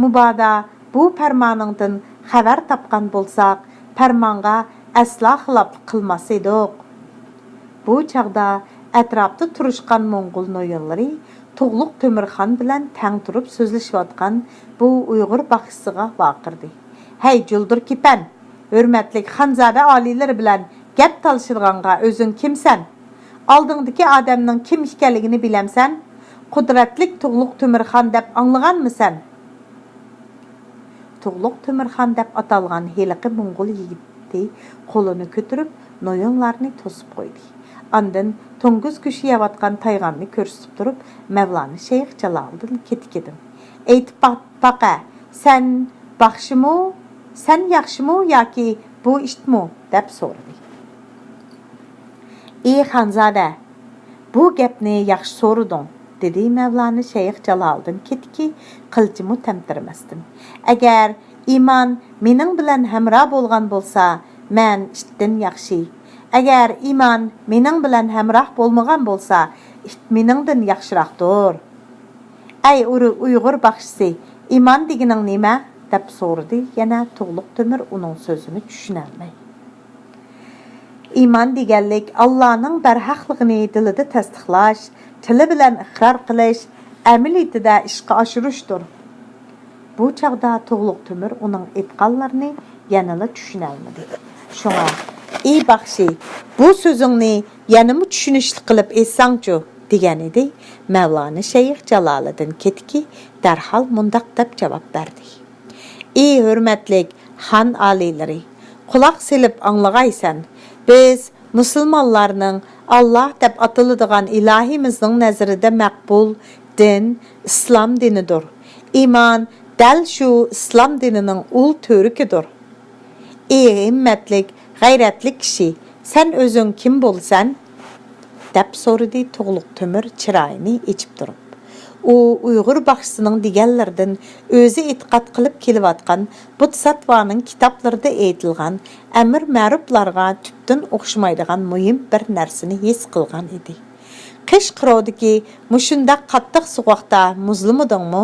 مۇبادا بۇ پەرمانىڭدىن خەۋەر تاپقان بولساق، پەرمانغا ئەسلا خىلاپلىق قىلماس ئىدۇق.» بۇ چاغدا ئەتراپتا تۇرۇشقان موڭغۇل نويۇنلىرى تۇغلۇق تۆمۈرخان بىلەن تەڭ تۇرۇپ سۆزلىشىۋاتقان بۇ ئۇيغۇر باخشىسىغا ۋارقىرىدى: «ھەي، جۇلدۇر كېپەن! ھۆرمەتلىك خانزادە ئالىيلىرى بىلەن گەپ تالىشىدىغانغا ئۆزۈڭ كىمسەن؟ ئالدىڭدىكى ئادەمنىڭ كىم ئىكەنلىكىنى بىلەمسەن؟ قۇدرەتلىك تۇغلۇق تۆمۈرخان دەپ ئاڭلىغانمىسەن؟» تۇغلۇق تۆمۈرخان دەپ ئاتالغان ھېلىقى موڭغۇل يىگىتى قولىنى كۆتۈرۈپ، نويۇنلارنى توسۇپ قويدى. ئاندىن توڭگۇز گۆشى يەۋاتقان تايغاننى كۆرسىتىپ تۇرۇپ، مەۋلانا شەيخ جالالىدىن كېتىكىدىن: «ئېيتىپ باق-، باقە، سەن باخشىمۇ، سەن ياخشىمۇ ياكى بۇ ئىتمۇ؟» دەپ سورىدى. «ئى خانزادە، بۇ گەپنى ياخشى سورىدىڭ» دېدى مەۋلانا شەيخ جالالىدىن كېتىكى قىلچىمۇ تەمتىرىمەستىن. «ئەگەر ئىمان مېنىڭ بىلەن ھەمراھ بولغان بولسا، مەن ئىتتىن ياخشى. ئەگەر ئىمان مېنىڭ بىلەن ھەمراھ بولمىغان بولسا، ئىت مېنىڭدىن ياخشىراقتۇر.» «ئەي ئۇرۇ-، ئۇيغۇر باخشىسى، ئىمان دېگىنىڭ نېمە؟» دەپ سورىدى يەنە تۇغلۇق تۆمۈر ئۇنىڭ سۆزىنى چۈشىنەلمەي. «ئىمان دېگەنلىك ئاللانىڭ بەرھەقلىقىنى دىلىدا تەستىقلاش، تىلى بىلەن ئىقرار قىلىش، ئەمەلىيىتىدە ئىشقا ئاشۇرۇشتۇر.» بۇ چاغدا تۇغلۇق تۆمۈر ئۇنىڭ ئېيتقانلىرىنى يەنىلا چۈشىنەلمىدى. شۇڭا، «ئى باخشى، بۇ سۆزۈڭنى يەنىمۇ چۈشىنىشلىك قىلىپ ئېيتساڭچۇ؟» دېگەنىدى. مەۋلانا شەيخ جالالىدىن كېتىكى دەرھال مۇنداق دەپ جاۋاب بەردى: «ئى ھۆرمەتلىك خان ئالىيلىرى، قۇلاق سېلىپ ئاڭلىغايسەن! بىز مۇسۇلمانلارنىڭ ئاللا دەپ ئاتىلىدىغان ئىلاھىمىزنىڭ نەزىرىدە مەقبۇل دىن ئىسلام دىنىدۇر. ئىمان دەل شۇ ئىسلام دىنىنىڭ ئۇل تۈۋرۈكىدۇر. ئى ھىممەتلىك، غەيرەتلىك كىشى، سەن ئۆزۈڭ كىم بولىسەن؟» دەپ سورىدى تۇغلۇق تۆمۈر چىرايىنى ئېچىپ تۇرۇپ. ئۇ ئۇيغۇر باخشىسىنىڭ دېگەنلىرىدىن ئۆزى ئېتىقاد قىلىپ كېلىۋاتقان بودىساتۋانىڭ كىتابلىرىدا ئېيتىلغان ئەمىر مەرۇپلارغا تۈپتىن ئوخشىمايدىغان مۇھىم بىر نەرسىنى ھېس قىلغان ئىدى. قىش قىرودىكى مۇشۇنداق قاتتىق سوغۇقتا مۇزلىمىدىڭمۇ؟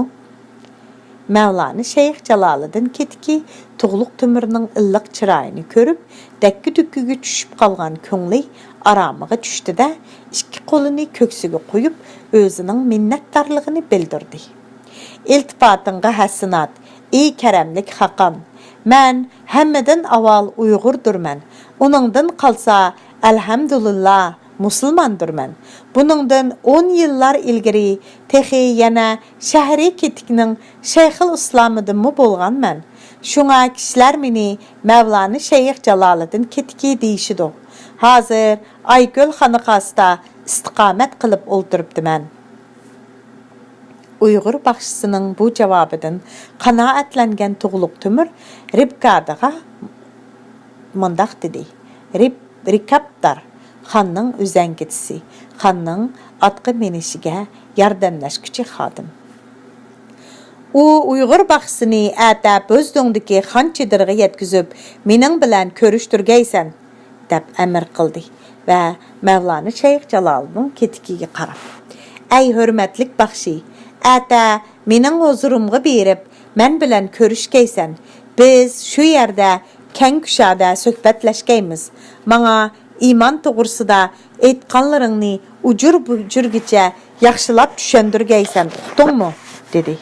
مەۋلانا شەيخ جالالىدىن كېتىكى تۇغلۇق تۆمۈرنىڭ ئىللىق چىرايىنى كۆرۈپ، دەككە-دۈككىگە چۈشۈپ قالغان كۆڭلى ئارامىغا چۈشتى-دە، ئىككى قولىنى كۆكسىگە قويۇپ، ئۆزىنىڭ مىننەتدارلىقىنى بىلدۈردى. ئىلتىپاتىڭغا ھەسسىنات، ئى كەرەملىك خاقان! مەن ھەممىدىن ئاۋۋال ئۇيغۇردۇرمەن، ئۇنىڭدىن قالسا، ئەلھەمدۇلىللا، مۇسۇلماندۇرمەن. بۇنىڭدىن ئون يىللار ئىلگىرى تېخى يەنە شەھىرى كېتىكنىڭ شەيخىل ئىسلامىدىنمۇ بولغانمەن. شۇڭا كىشىلەر مېنى مەۋلانا شەيخ جالالىدىن كېتىكى دېيىشىدۇ. ھازىر ئايكۆل خانىقاسىدا ئىستىقامەت قىلىپ ئولتۇرۇپتىمەن. ئۇيغۇر باخشىسىنىڭ بۇ جاۋابىدىن قانائەتلەنگەن تۇغلۇق تۆمۈر رىبكادىغا مۇنداق دېدى: رىب-، رىكابدار، خاننىڭ ئۈزەڭگىچىسى، خاننىڭ ئاتقا مىنىشىگە ياردەملەشكۈچى خادىم. ئۇ ئۇيغۇر باخشىسىنى ئەتە بۆزدۆڭدىكى خان چېدىرىغا يەتكۈزۈپ، مېنىڭ بىلەن كۆرۈشتۈرگەيسەن، دەپ ئەمىر قىلدى ۋە مەۋلانا شەيخ جالالىدىن كېتىكىگە قاراپ: ئەي ھۆرمەتلىك باخشى، ئەتە مېنىڭ ھۇزۇرۇمغا بېرىپ، مەن بىلەن كۆرۈشكەيسەن. بىز شۇ يەردە كەڭ كۇشادە سۆھبەتلەشكەيمىز. ماڭا ئىمان توغرىسىدا ئېيتقانلىرىڭنى ئۇجۇر-بۇجۇرگىچە ياخشىلاپ چۈشەندۈرگەيسەن، ئۇقتۇڭمۇ؟ دېدى.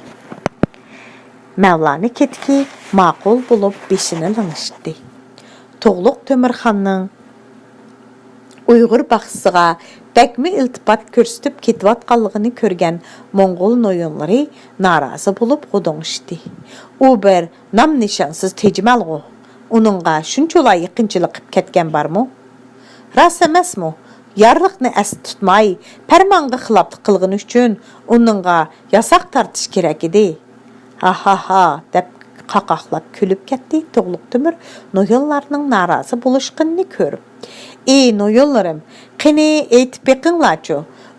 مەۋلانا كېتىكى ماقۇل بولۇپ بېشىنى لىڭشىتتى. تۇغلۇق تۆمۈرخاننىڭ ئۇيغۇر باخشىسىغا بەكمۇ ئىلتىپات كۆرسىتىپ كېتىۋاتقانلىقىنى كۆرگەن موڭغۇل نويونلىرى نارازى بولۇپ غۇدۇڭشىدى. ئۇ بىر نام-نىشانسىز تېجىمەلغۇ. ئۇنىڭغا شۇنچىۋالا يېقىنچىلىق قىپ كەتكەن بارمۇ؟ راست ئەمەسمۇ؟ يارلىقنى ئەستە تۇتماي، پەرمانغا خىلاپلىق قىلغىنى ئۈچۈن ئۇنىڭغا ياساق تارتىش كېرەك ئىدى. ھاھاھا، دەپ قاقاقلاپ كۈلۈپ كەتتى تۇغلۇق تۆمۈر نويونلارنىڭ نارازى بولۇشقىنىنى كۆرۈپ. ئى نويونلىرىم، قېنى ئېيتىپ بېقىڭلارچۇ،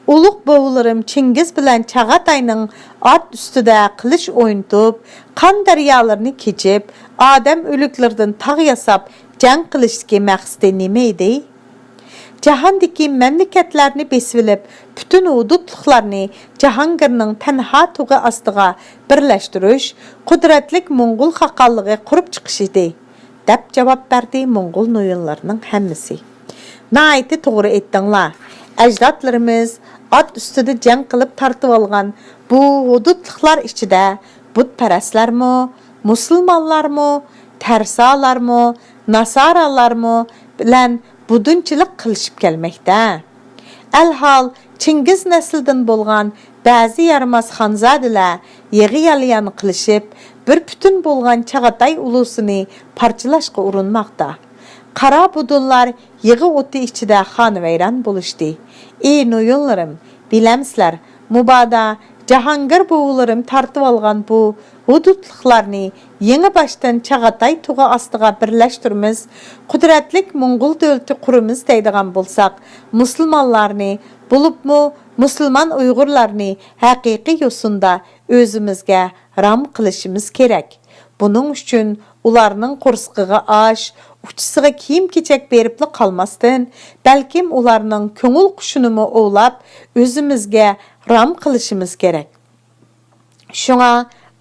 ئۇلۇغ بوۋىلىرىم چىڭگىز بىلەن چاغاتاينىڭ ئات ئۈستىدە قىلىچ ئوينىتىپ، قان دەريالىرىنى كېچىپ، ئادەم ئۆلۈكلىرىدىن تاغ ياساپ جەڭ قىلىشتىكى مەقسىتى نېمە ئىدى؟ جاھاندىكى مەملىكەتلەرنى بېسىۋېلىپ، پۈتۈن ھۇدۇدلۇقلارنى جاھانگىرنىڭ تەنھا تۇغى ئاستىغا بىرلەشتۈرۈش، قۇدرەتلىك موڭغۇل خاقانلىقى قۇرۇپ چىقىش ئىدى، دەپ جاۋاب بەردى موڭغۇل نويونلىرىنىڭ ھەممىسى. ناھايىتى توغرا ئېيتتىڭلار. ئەجدادلىرىمىز ئات ئۈستىدە جەڭ قىلىپ تارتىۋالغان بۇ ھۇدۇدلۇقلار ئىچىدە بۇتپەرەسلەرمۇ، مۇسۇلمانلارمۇ، تەرسالارمۇ، ناسارالارمۇ بىلەن بۇدۇنچىلىق قىلىشىپ كەلمەكتە. ئەلھال، چىڭگىز نەسلىدىن بولغان بەزى يارىماس خانزادىلەر يىغا-ياليان قىلىشىپ، بىر پۈتۈن بولغان چاغاتاي ئۇلۇسىنى پارچىلاشقا ئۇرۇنماقتا. قارا بۇدۇنلار يىغا ئوتى ئىچىدە خانىۋەيران بولۇشتى. ئى نويونلىرىم، بىلەمسىلەر، مۇبادا جاھانگىر بوۋىلىرىم تارتىۋالغان بۇ ھۇدۇدلۇقلارنى يېڭى باشتىن چاغاتاي تۇغى ئاستىغا بىرلەشتۈرىمىز، قۇدرەتلىك موڭغۇل دۆلىتى قۇرىمىز دەيدىغان بولساق، مۇسۇلمانلارنى، بولۇپمۇ مۇسۇلمان ئۇيغۇرلارنى ھەقىقىي يوسۇندا ئۆزىمىزگە رام قىلىشىمىز كېرەك. بۇنىڭ ئۈچۈن ئۇلارنىڭ قورسىقىغا ئاش، ئۇچىسىغا كىيىم-كېچەك بېرىپلا قالماستىن، بەلكىم ئۇلارنىڭ كۆڭۈل قۇشىنىمۇ ئوۋلاپ، ئۆزىمىزگە رام قىلىشىمىز كېرەك. شۇڭا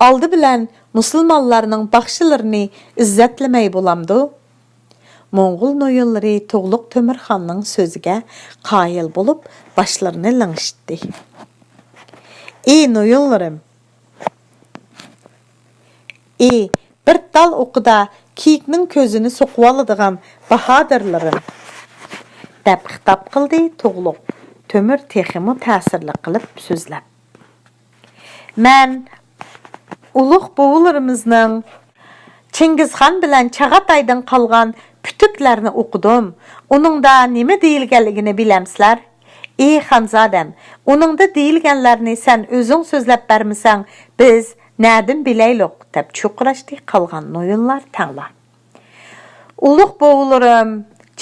ئالدى بىلەن مۇسۇلمانلارنىڭ باخشىلىرىنى ئىززەتلىمەي بولامدۇ؟ موڭغۇل نويونلىرى تۇغلۇق تۆمۈرخاننىڭ سۆزىگە قايىل بولۇپ، باشلىرىنى لىڭشىتتى. ئى نويونلىرىم! ئى، بىر تال ئوقىدا كىيىكنىڭ كۆزىنى سوقۇۋالىدىغان باھادىرلىرىم! دەپ خىتاب قىلدى تۇغلۇق تۆمۈر تېخىمۇ تەسىرلىك قىلىپ سۆزلەپ. مەن ئۇلۇغ بوۋىلىرىمىزنىڭ چىڭگىزخان بىلەن چاغاتايدىن قالغان پۈتۈكلەرنى ئوقۇدۇم. ئۇنىڭدا نېمە دېيىلگەنلىكىنى بىلەمسىلەر؟ ئى خانزادەم، ئۇنىڭدا دېيىلگەنلەرنى سەن ئۆزۈڭ سۆزلەپ بەرمىسەڭ، بىز نەدىن بىلەيلۇق؟ دەپ چۇقۇراشتى قالغان نويۇنلار تەڭلا. ئۇلۇغ بوۋىلىرىم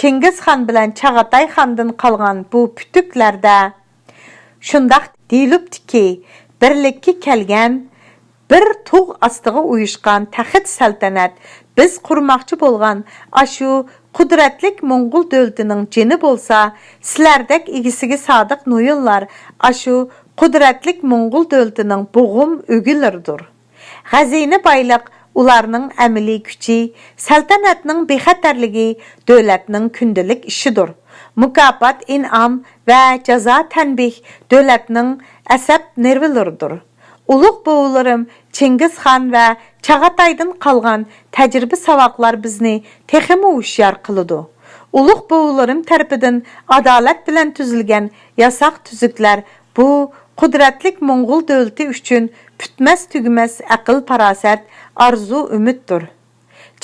چىڭگىزخان بىلەن چاغاتاي خاندىن قالغان بۇ پۈتۈكلەردە شۇنداق دېيىلىپتىكى، بىرلىككە كەلگەن، بىر تۇغ ئاستىغا ئۇيۇشقان تەخت سەلتەنەت، بىز قۇرماقچى بولغان ئاشۇ قۇدرەتلىك موڭغۇل دۆلىتىنىڭ جېنى بولسا، سىلەردەك ئىگىسىگە سادىق نويونلار ئاشۇ قۇدرەتلىك موڭغۇل دۆلىتىنىڭ بوغۇم ئۆگىلىرىدۇر. غەزىنە بايلىق ئۇلارنىڭ ئەمەلىي كۈچى، سەلتەنەتنىڭ بىخەتەرلىكى دۆلەتنىڭ كۈندىلىك ئىشىدۇر. مۇكاپات، ئىنئام ۋە جازا، تەنبىھ دۆلەتنىڭ ئەسەب نېرۋىلىرىدۇر. ئۇلۇغ بوۋىلىرىم چىڭگىزخان ۋە چاغاتايدىن قالغان تەجرىبە ساۋاقلار بىزنى تېخىمۇ ھوشيار قىلىدۇ. ئۇلۇغ بوۋىلىرىم تەرىپىدىن ئادالەت بىلەن تۈزۈلگەن ياساق تۈزۈكلەر بۇ قۇدرەتلىك موڭغۇل دۆلىتى ئۈچۈن پۈتمەس تۈگىمەس ئەقىل پاراسەت، ئارزۇ ئۈمىدتۇر.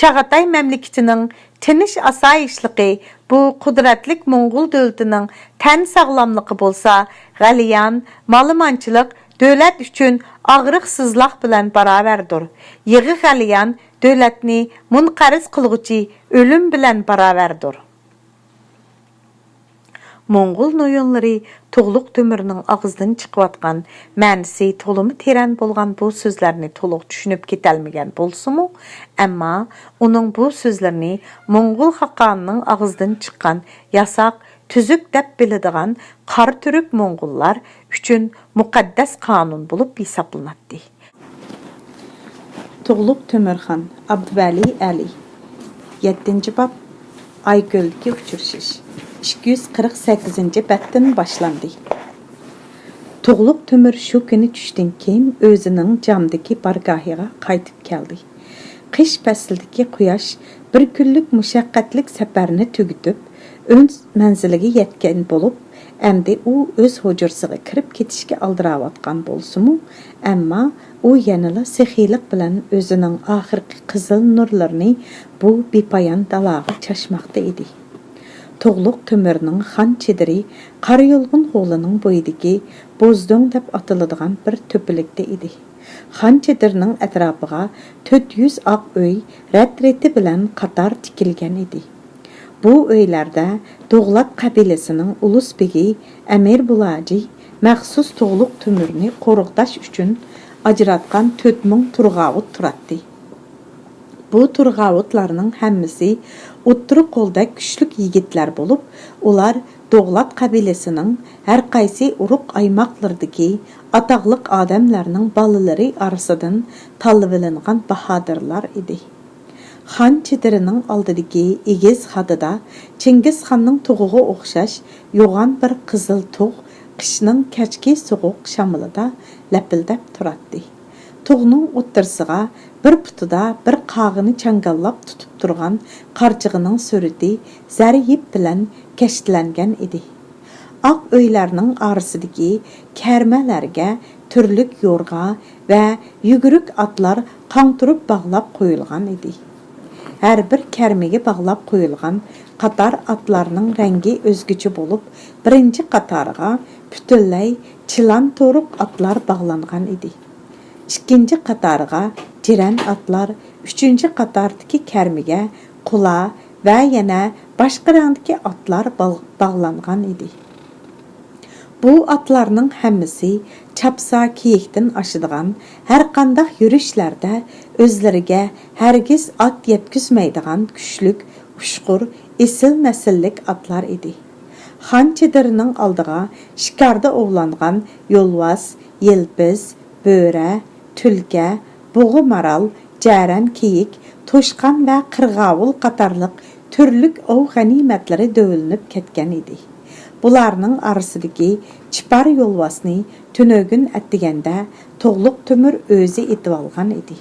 چاغاتاي مەملىكىتىنىڭ تىنچ ئاسايىشلىقى بۇ قۇدرەتلىك موڭغۇل دۆلىتىنىڭ تەن ساغلاملىقى بولسا، غەلىيان، مالىمانچىلىق دۆلەت ئۈچۈن ئاغرىق سىزلاق بىلەن باراۋەردۇر. يىغا غەلىيان دۆلەتنى مۇنقەرز قىلغۇچى ئۆلۈم بىلەن باراۋەردۇر. موڭغۇل نويونلىرى تۇغلۇق تۆمۈرنىڭ ئاغزىدىن چىقىۋاتقان مەنىسى تولىمۇ تېرەن بولغان بۇ سۆزلەرنى تولۇق چۈشىنىپ كېتەلمىگەن بولسىمۇ، ئەمما ئۇنىڭ بۇ سۆزلىرىنى موڭغۇل خاقانىنىڭ ئاغزىدىن چىققان ياساق، تۈزۈك دەپ بىلىدىغان قارا تۈرك موڭغۇللار ئۈچۈن مۇقەددەس قانۇن بولۇپ ھېسابلىناتتى. تۇغلۇق تۆمۈرخان، ئابدۇۋەلى ئەلى. يەتتىنچى باب، ئايكۆلدىكى ئۇچرىشىش. ئىككى يۈز قىرىق سەككىزىنچى بەتتىن باشلاندى. تۇغلۇق تۆمۈر شۇ كۈنى چۈشتىن كېيىن ئۆزىنىڭ جامدىكى بارگاھىغا قايتىپ كەلدى. قىش پەسلىدىكى قۇياش بىر كۈنلۈك مۇشەققەتلىك سەپەرنى تۈگىتىپ، ئۆز مەنزىلىگە يەتكەن بولۇپ، ئەمدى ئۇ ئۆز ھۇجرىسىغا كىرىپ كېتىشكە ئالدىراۋاتقان بولسىمۇ، ئەمما ئۇ يەنىلا سېخىيلىق بىلەن ئۆزىنىڭ ئاخىرقى قىزىل نۇرلىرىنى بۇ بىپايان دالاغا چاچماقتا ئىدى. تۇغلۇق تۆمۈرنىڭ خان چېدىرى قارا يولغۇن ھولىنىڭ بويىدىكى بوزدۆڭ دەپ ئاتىلىدىغان بىر تۆپىلىكتە ئىدى. خان چېدىرىنىڭ ئەتراپىغا تۆت يۈز ئاق ئۆي رەت-رېتى بىلەن قاتار تىكىلگەن ئىدى. بۇ ئۆيلەردە دوغلات قەبىلىسىنىڭ ئۇلۇس بېگى ئەمىر بۇلاجى مەخسۇس تۇغلۇق تۆمۈرنى قورغىتاش ئۈچۈن ئاجراتقان تۆت مىڭ تۇرغاۋۇت تۇراتتى. بۇ تۇرغاۋۇتلارنىڭ ھەممىسى ئوتتۇرا قولدەك كۈچلۈك يىگىتلەر بولۇپ، ئۇلار دوغلات قەبىلىسىنىڭ ھەرقايسى ئۇرۇق ئايماقلىرىدىكى ئاتاقلىق ئادەملەرنىڭ بالىلىرى ئارىسىدىن تاللىۋېلىنغان باھادىرلار ئىدى. خان چېدىرىنىڭ ئالدىدىكى ئېگىز خادىدا چىڭگىزخاننىڭ تۇغىغا ئوخشاش يوغان بىر قىزىل تۇغ قىشنىڭ كەچكى سوغۇق شامىلىدا لەپىلدەپ تۇراتتى. تۇغنىڭ ئوتتۇرىسىغا بىر پۇتىدا بىر قاغىنى چاڭگاللاپ تۇتۇپ تۇرغان قارچىغىنىڭ سۈرىتى زەر يىپ بىلەن كەشتىلەنگەن ئىدى. ئاق ئۆيلەرنىڭ ئارىسىدىكى كەرمەلەرگە تۈرلۈك يورغا ۋە يۈگۈرۈك ئاتلار قاڭتۇرۇپ باغلاپ قويۇلغان ئىدى. ھەر بىر كەرمىگە باغلاپ قويۇلغان قاتار ئاتلارنىڭ رەڭگى ئۆزگىچە بولۇپ، بىرىنچى قاتارغا پۈتۈنلەي چىلان تورۇق ئاتلار باغلانغان ئىدى. ئىككىنچى قاتارغا جىرەن ئاتلار، ئۈچىنچى قاتاردىكى كەرمىگە قۇلا ۋە يەنە باشقا رەڭدىكى ئاتلار باغ-، باغلانغان ئىدى. بۇ ئاتلارنىڭ ھەممىسى چاپسا كېيىكتىن ئاشىدىغان، ھەرقانداق يۈرۈشلەردە ئۆزلىرىگە ھەرگىز ئات يەتكۈزمەيدىغان كۈچلۈك، ئۇچقۇر، ئېسىل نەسىللىك ئاتلار ئىدى. خان چېدىرىنىڭ ئالدىغا شىكاردا ئوۋلانغان يولۋاس، يىلپىز، بۆرە، تۈلكە، بۇغا مارال، جەرەن كېيىك، توشقان ۋە قىرغاۋۇل قاتارلىق تۈرلۈك ئوۋ غەنىيمەتلىرى دۆۋىلىنىپ كەتكەن ئىدى. بۇلارنىڭ ئارىسىدىكى چىپار يولۋاسنى تۈنۈگۈن ئەتىگەندە تۇغلۇق تۆمۈر ئۆزى ئېتىۋالغان ئىدى.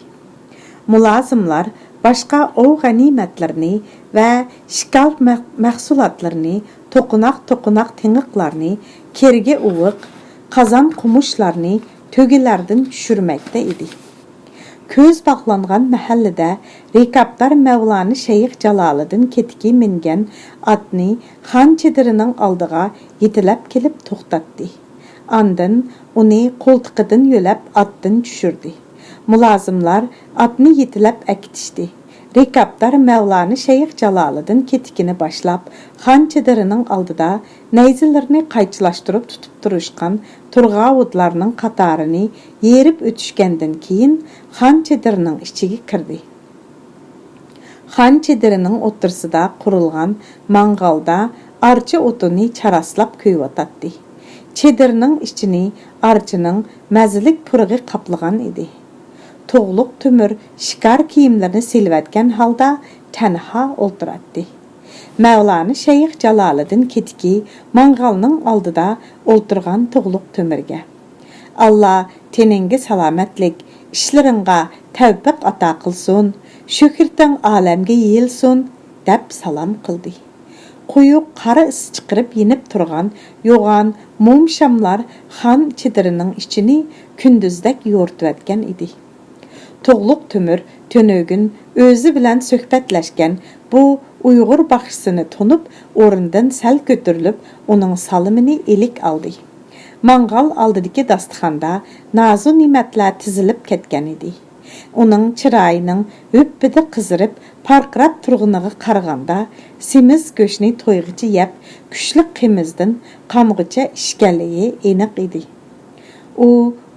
مۇلازىملار باشقا ئوۋ غەنىيمەتلىرىنى ۋە شىكار مەھ-، مەھسۇلاتلىرىنى، توقۇناق-توقۇناق تېڭىقلارنى، كىرگە ئۇۋىق، قازان قومۇچلارنى تۆگىلەردىن چۈشۈرمەكتە ئىدى. كۆز باغلانغان مەھەللىدە رىكابدار مەۋلانە شەيخ جالالىدىن كېتىكى مىنگەن ئاتنى خان چېدىرىنىڭ ئالدىغا يېتىلەپ كېلىپ توختاتتى. ئاندىن ئۇنى قولتۇقىدىن يۆلەپ ئاتتىن چۈشۈردى. مۇلازىملار ئاتنى يېتىلەپ ئەكېتىشتى. رىكابدار مەۋلانە شەيخ جالالىدىن كېتىكىنى باشلاپ، خان چېدىرىنىڭ ئالدىدا نەيزىلىرىنى قايچىلاشتۇرۇپ تۇتۇپ تۇرۇشقان تۇرغاۋۇتلارنىڭ قاتارىنى يېرىپ ئۆتۈشكەندىن كېيىن، خان چېدىرىنىڭ ئىچىگە كىردى. خان چېدىرىنىڭ ئوتتۇرىسىدا قۇرۇلغان ماڭغالدا ئارچا ئوتۇنى چاراسلاپ كۆيۈۋاتاتتى. چېدىرنىڭ ئىچىنى ئارچىنىڭ مەززىلىك پۇرىقى قاپلىغان ئىدى. تۇغلۇق تۆمۈر شىكار كىيىملىرىنى سېلىۋەتكەن ھالدا تەنھا ئولتۇراتتى. مەۋلانە شەيخ جالالىدىن كېتىكى ماڭغالنىڭ ئالدىدا ئولتۇرغان تۇغلۇق تۆمۈرگە، «ئاللا تېنىڭگە سالامەتلىك، ئىشلىرىڭغا تەۋپىق ئاتا قىلسۇن، شۆھرىتىڭ ئالەمگە يېيىلسۇن» دەپ سالام قىلدى. قويۇق قارا ئىس چىقىرىپ يېنىپ تۇرغان يوغان موم شاملار خان چېدىرىنىڭ ئىچىنى كۈندۈزدەك يورۇتۇۋەتكەن ئىدى. تۇغلۇق تۆمۈر تۈنۈگۈن ئۆزى بىلەن سۆھبەتلەشكەن بۇ ئۇيغۇر باخشىسىنى تونۇپ، ئورنىدىن سەل كۆتۈرۈلۈپ، ئۇنىڭ سالىمىنى ئىلىك ئالدى. ماڭغال ئالدىدىكى داستىخاندا نازۇ نېمەتلەر تىزىلىپ كەتكەن ئىدى. ئۇنىڭ چىرايىنىڭ ھۈپپىدە قىزىرىپ، پارقىراپ تۇرغىنىغا قارىغاندا، سېمىز گۆشنى تويغىچە يەپ، كۈچلۈك قىمىزدىن قانغۇچە ئىچكەنلىكى ئېنىق ئىدى. ئۇ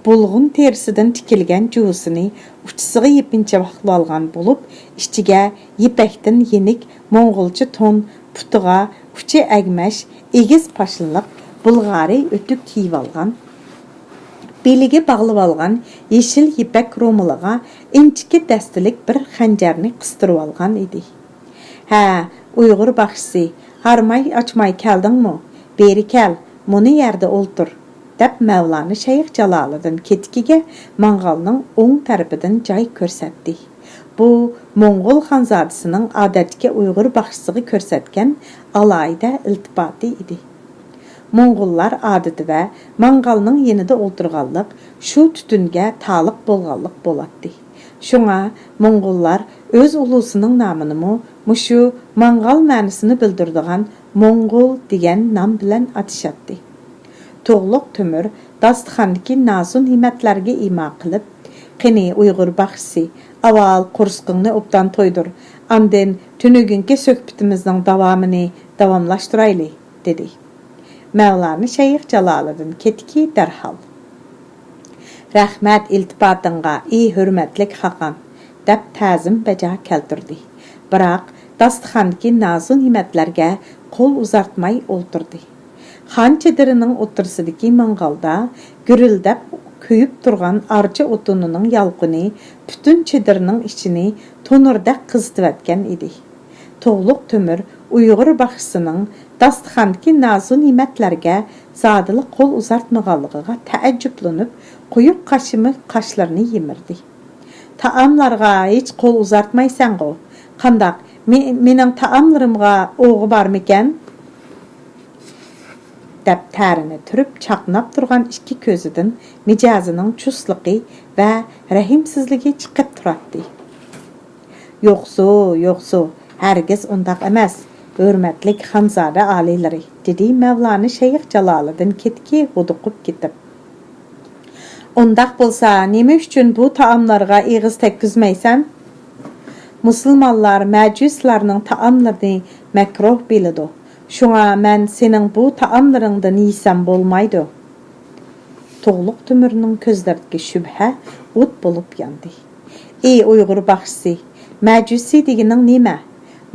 بۇلغۇن تېرىسىدىن تىكىلگەن جۇۋىسىنى ئۇچىسىغا يېپىنچاقلىۋالغان بولۇپ، ئىچىگە يىپەكتىن يېنىك موڭغۇلچە تون، پۇتىغا ئۇچى ئەگمەش، ئېگىز پاشنىلىق بۇلغارىي ئۆتۈك كىيىۋالغان. بېلىگە باغلىۋالغان يېشىل يىپەك رومىلىغا ئىنچىكە دەستىلىك بىر خەنجەرنى قىستۇرۇۋالغان ئىدى. «ھە، ئۇيغۇر باخشىسى، ھارماي ئاچماي كەلدىڭمۇ؟ بېرى كەل، مۇنۇ يەردە ئولتۇر» دەپ، مەۋلانە شەيخ جالالىدىن كېتىكىگە ماڭغالنىڭ ئوڭ تەرىپىدىن جاي كۆرسەتتى. بۇ موڭغۇل خانزادىسىنىڭ ئادەتتىكى ئۇيغۇر باخشىسىغا كۆرسەتكەن ئالاھىدە ئىلتىپاتى ئىدى. موڭغۇللار ئادىتى ۋە ماڭغالنىڭ يېنىدا ئولتۇرغانلىق شۇ تۈتۈنگە تالىق بولغانلىق بولاتتى. شۇڭا موڭغۇللار ئۆز ئۇلۇسىنىڭ نامىنىمۇ مۇشۇ ماڭغال مەنىسىنى بىلدۈرىدىغان موڭغۇل دېگەن نام بىلەن ئاتىشاتتى. تۇغلۇق تۆمۈر داستىخاندىكى نازۇ نېمەتلەرگە ئىما قىلىپ، «قېنى، ئۇيغۇر باخشىسى، ئاۋۋال قورسىقىڭنى ئوبدان تويدۇر، ئاندىن تۈنۈگۈنكى سۆھبىتىمىزنىڭ داۋامىنى داۋاملاشتۇرايلى» دېدى. مەۋلانە شەيخ جالالىدىن كېتىكى دەرھال، «رەھمەت ئىلتىپاتىڭغا، ئى ھۆرمەتلىك خاقان» دەپ تەزىم بەجا كەلتۈردى. بىراق داستىخاندىكى نازۇ نېمەتلەرگە قول ئۇزارتماي ئولتۇردى. خان چېدىرىنىڭ ئوتتۇرىسىدىكى ماڭغالدا گۈرۈلدەپ كۆيۈپ تۇرغان ئارچا ئوتۇنىنىڭ يالقۇنى پۈتۈن چېدىرنىڭ ئىچىنى تونۇردەك قىزىتىۋەتكەن ئىدى. تۇغلۇق تۆمۈر ئۇيغۇر باخشىسىنىڭ داستىخاندىكى نازۇ نېمەتلەرگە زادىلا قول ئۇزارتمىغانلىقىغا تەئەججۈپلىنىپ، قويۇق قاشىمى قاشلىرىنى يىمىردى. «تائاملارغا ھېچ قول ئۇزارتمايسەنغۇ؟ قانداق، مې-، مېنىڭ تائاملىرىمغا ئوغا بارمىكەن؟» دەپ تەرىنى تۈرۈپ چاقناپ تۇرغان ئىككى كۆزىدىن مىجەزىنىڭ چۇسلۇقى ۋە رەھىمسىزلىكى چىقىپ تۇراتتى. «يوقسۇ، يوقسۇ، ھەرگىز ئۇنداق ئەمەس، ھۆرمەتلىك خانزادە ئالىيلىرى» دېدى مەۋلانە شەيخ جالالىدىن كېتىكى ھودۇقۇپ كېتىپ. «ئۇنداق بولسا، نېمە ئۈچۈن بۇ تائاملارغا ئېغىز تەگكۈزمەيسەن؟ مۇسۇلمانلار مەجۇسلارنىڭ تائاملىرىنى مەكروھ بىلىدۇ. شۇڭا مەن سېنىڭ بۇ تائاملىرىڭدىن يېسەم بولمايدۇ.» تۇغلۇق تۆمۈرنىڭ كۆزلىرىدىكى شۈبھە ئوت بولۇپ ياندى. «ئى ئۇيغۇر باخشىسى، مەجۇسى دېگىنىڭ نېمە؟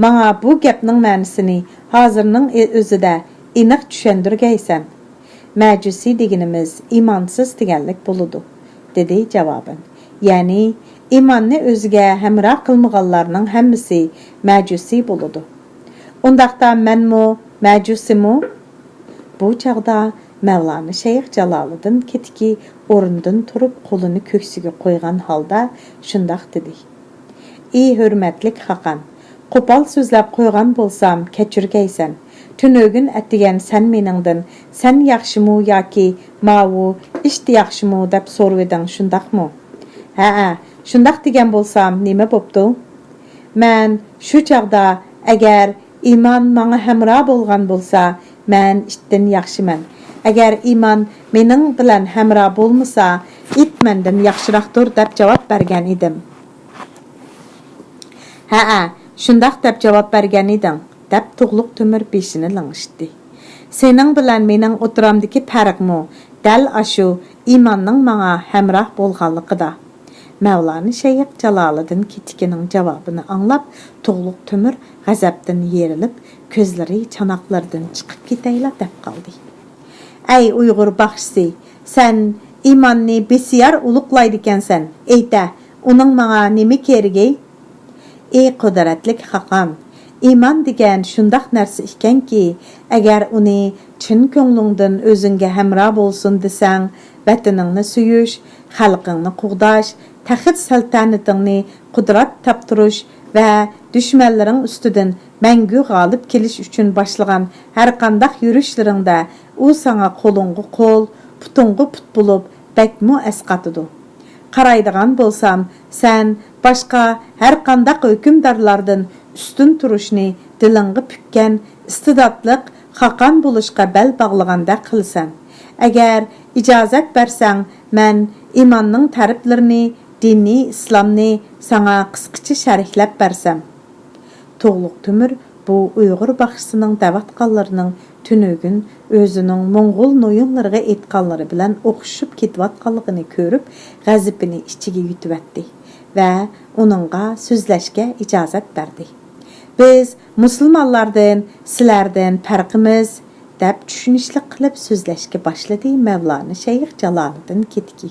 ماڭا بۇ گەپنىڭ مەنىسىنى ھازىرنىڭ ئۆزىدە ئېنىق چۈشەندۈرگەيسەن.» «مەجۇسى دېگىنىمىز ئىمانسىز دېگەنلىك بولىدۇ» دېدى جاۋابەن. «يەنى ئىماننى ئۆزىگە ھەمراھ قىلمىغانلارنىڭ ھەممىسى مەجۇسى بولىدۇ.» «ئۇنداقتا مەنمۇ مەجۇسىمۇ؟» بۇ چاغدا مەۋلانە شەيخ جالالىدىن كېتىكى ئورنىدىن تۇرۇپ، قولىنى كۆكسىگە قويغان ھالدا شۇنداق دېدى. «ئى ھۆرمەتلىك خاقان، قوپال سۆزلەپ قويغان بولسام كەچۈرگەيسەن. تۈنۈگۈن ئەتىگەن سەن مېنىڭدىن، سەن ياخشىمۇ ياكى ماۋۇ ئىت ياخشىمۇ دەپ سورىۋىدىڭ، شۇنداقمۇ؟» «ھەئە، شۇنداق دېگەن بولسام نېمە بوپتۇ؟» «مەن شۇ چاغدا، ئەگەر ئىمان ماڭا ھەمراھ بولغان بولسا، مەن ئىتتىن ياخشىمەن. ئەگەر ئىمان مېنىڭ بىلەن ھەمراھ بولمىسا، ئىت مەندىن ياخشىراقتۇر» دەپ جاۋاب بەرگەن ئىدىم. ھەئە، شۇنداق دەپ جاۋاب بەرگەن ئىدىڭ، دەپ تۇغلۇق تۆمۈر بېشىنى لىڭشىتتى. سېنىڭ بىلەن مېنىڭ ئوتتۇرامدىكى پەرقمۇ دەل ئاشۇ ئىماننىڭ ماڭا ھەمراھ بولغانلىقىدا. مەۋلانا شەيخ جالالىدىن كېتىكىنىڭ جاۋابىنى ئاڭلاپ، تۇغلۇق تۆمۈر غەزەپتىن يېرىلىپ، كۆزلىرى چاناقلىرىدىن چىقىپ كېتەيلا دەپ قالدى. ئەي ئۇيغۇر باخشىسى، سەن ئىماننى بىسيار ئۇلۇغلايدىكەنسەن، ئېيتە، ئۇنىڭ ماڭا نېمە كېرىكى؟ ئى قۇدرەتلىك خاقان! ئىمان دېگەن شۇنداق نەرسە ئىكەنكى، ئەگەر ئۇنى چىن كۆڭلۈڭدىن ئۆزۈڭگە ھەمراھ بولسۇن دېسەڭ، ۋەتىنىڭنى سۆيۈش، خەلقىڭنى قوغداش، تەخت سەلتەنىتىڭنى قۇدرەت تاپتۇرۇش ۋە دۈشمەنلىرىڭ ئۈستىدىن مەڭگۈ غالىب كېلىش ئۈچۈن باشلىغان ھەرقانداق يۈرۈشلىرىڭدە ئۇ ساڭا قولۇڭغا قول، پۇتۇڭغا پۇت بولۇپ، بەكمۇ ئەسقاتىدۇ. قارايدىغان بولسام، سەن باشقا ھەرقانداق ھۆكۈمدارلاردىن ئۈستۈن تۇرۇشنى دىلىڭغا پۈككەن ئىستىداتلىق خاقان بولۇشقا بەل باغلىغاندەك قىلىسەن. ئەگەر ئىجازەت بەرسەڭ، مەن ئىماننىڭ تەرىپلىرىنى، دىنىي ئىسلامنى ساڭا قىسقىچە شەرھلەپ بەرسەم. تۇغلۇق تۆمۈر بۇ ئۇيغۇر باخشىسىنىڭ دەۋاتقانلىرىنىڭ تۈنۈگۈن ئۆزىنىڭ موڭغۇل نويۇنلىرىغا ئېيتقانلىرى بىلەن ئوخشىشىپ كېتىۋاتقانلىقىنى كۆرۈپ، غەزىپىنى ئىچىگە يۇتۇۋەتتى ۋە ئۇنىڭغا سۆزلەشكە ئىجازەت بەردى. بىز مۇسۇلمانلاردىن، سىلەردىن پەرقىمىز، دەپ چۈشىنىشلىك قىلىپ سۆزلەشكە باشلىدى مەۋلانا شەيخ جالالىدىن كېتىكى.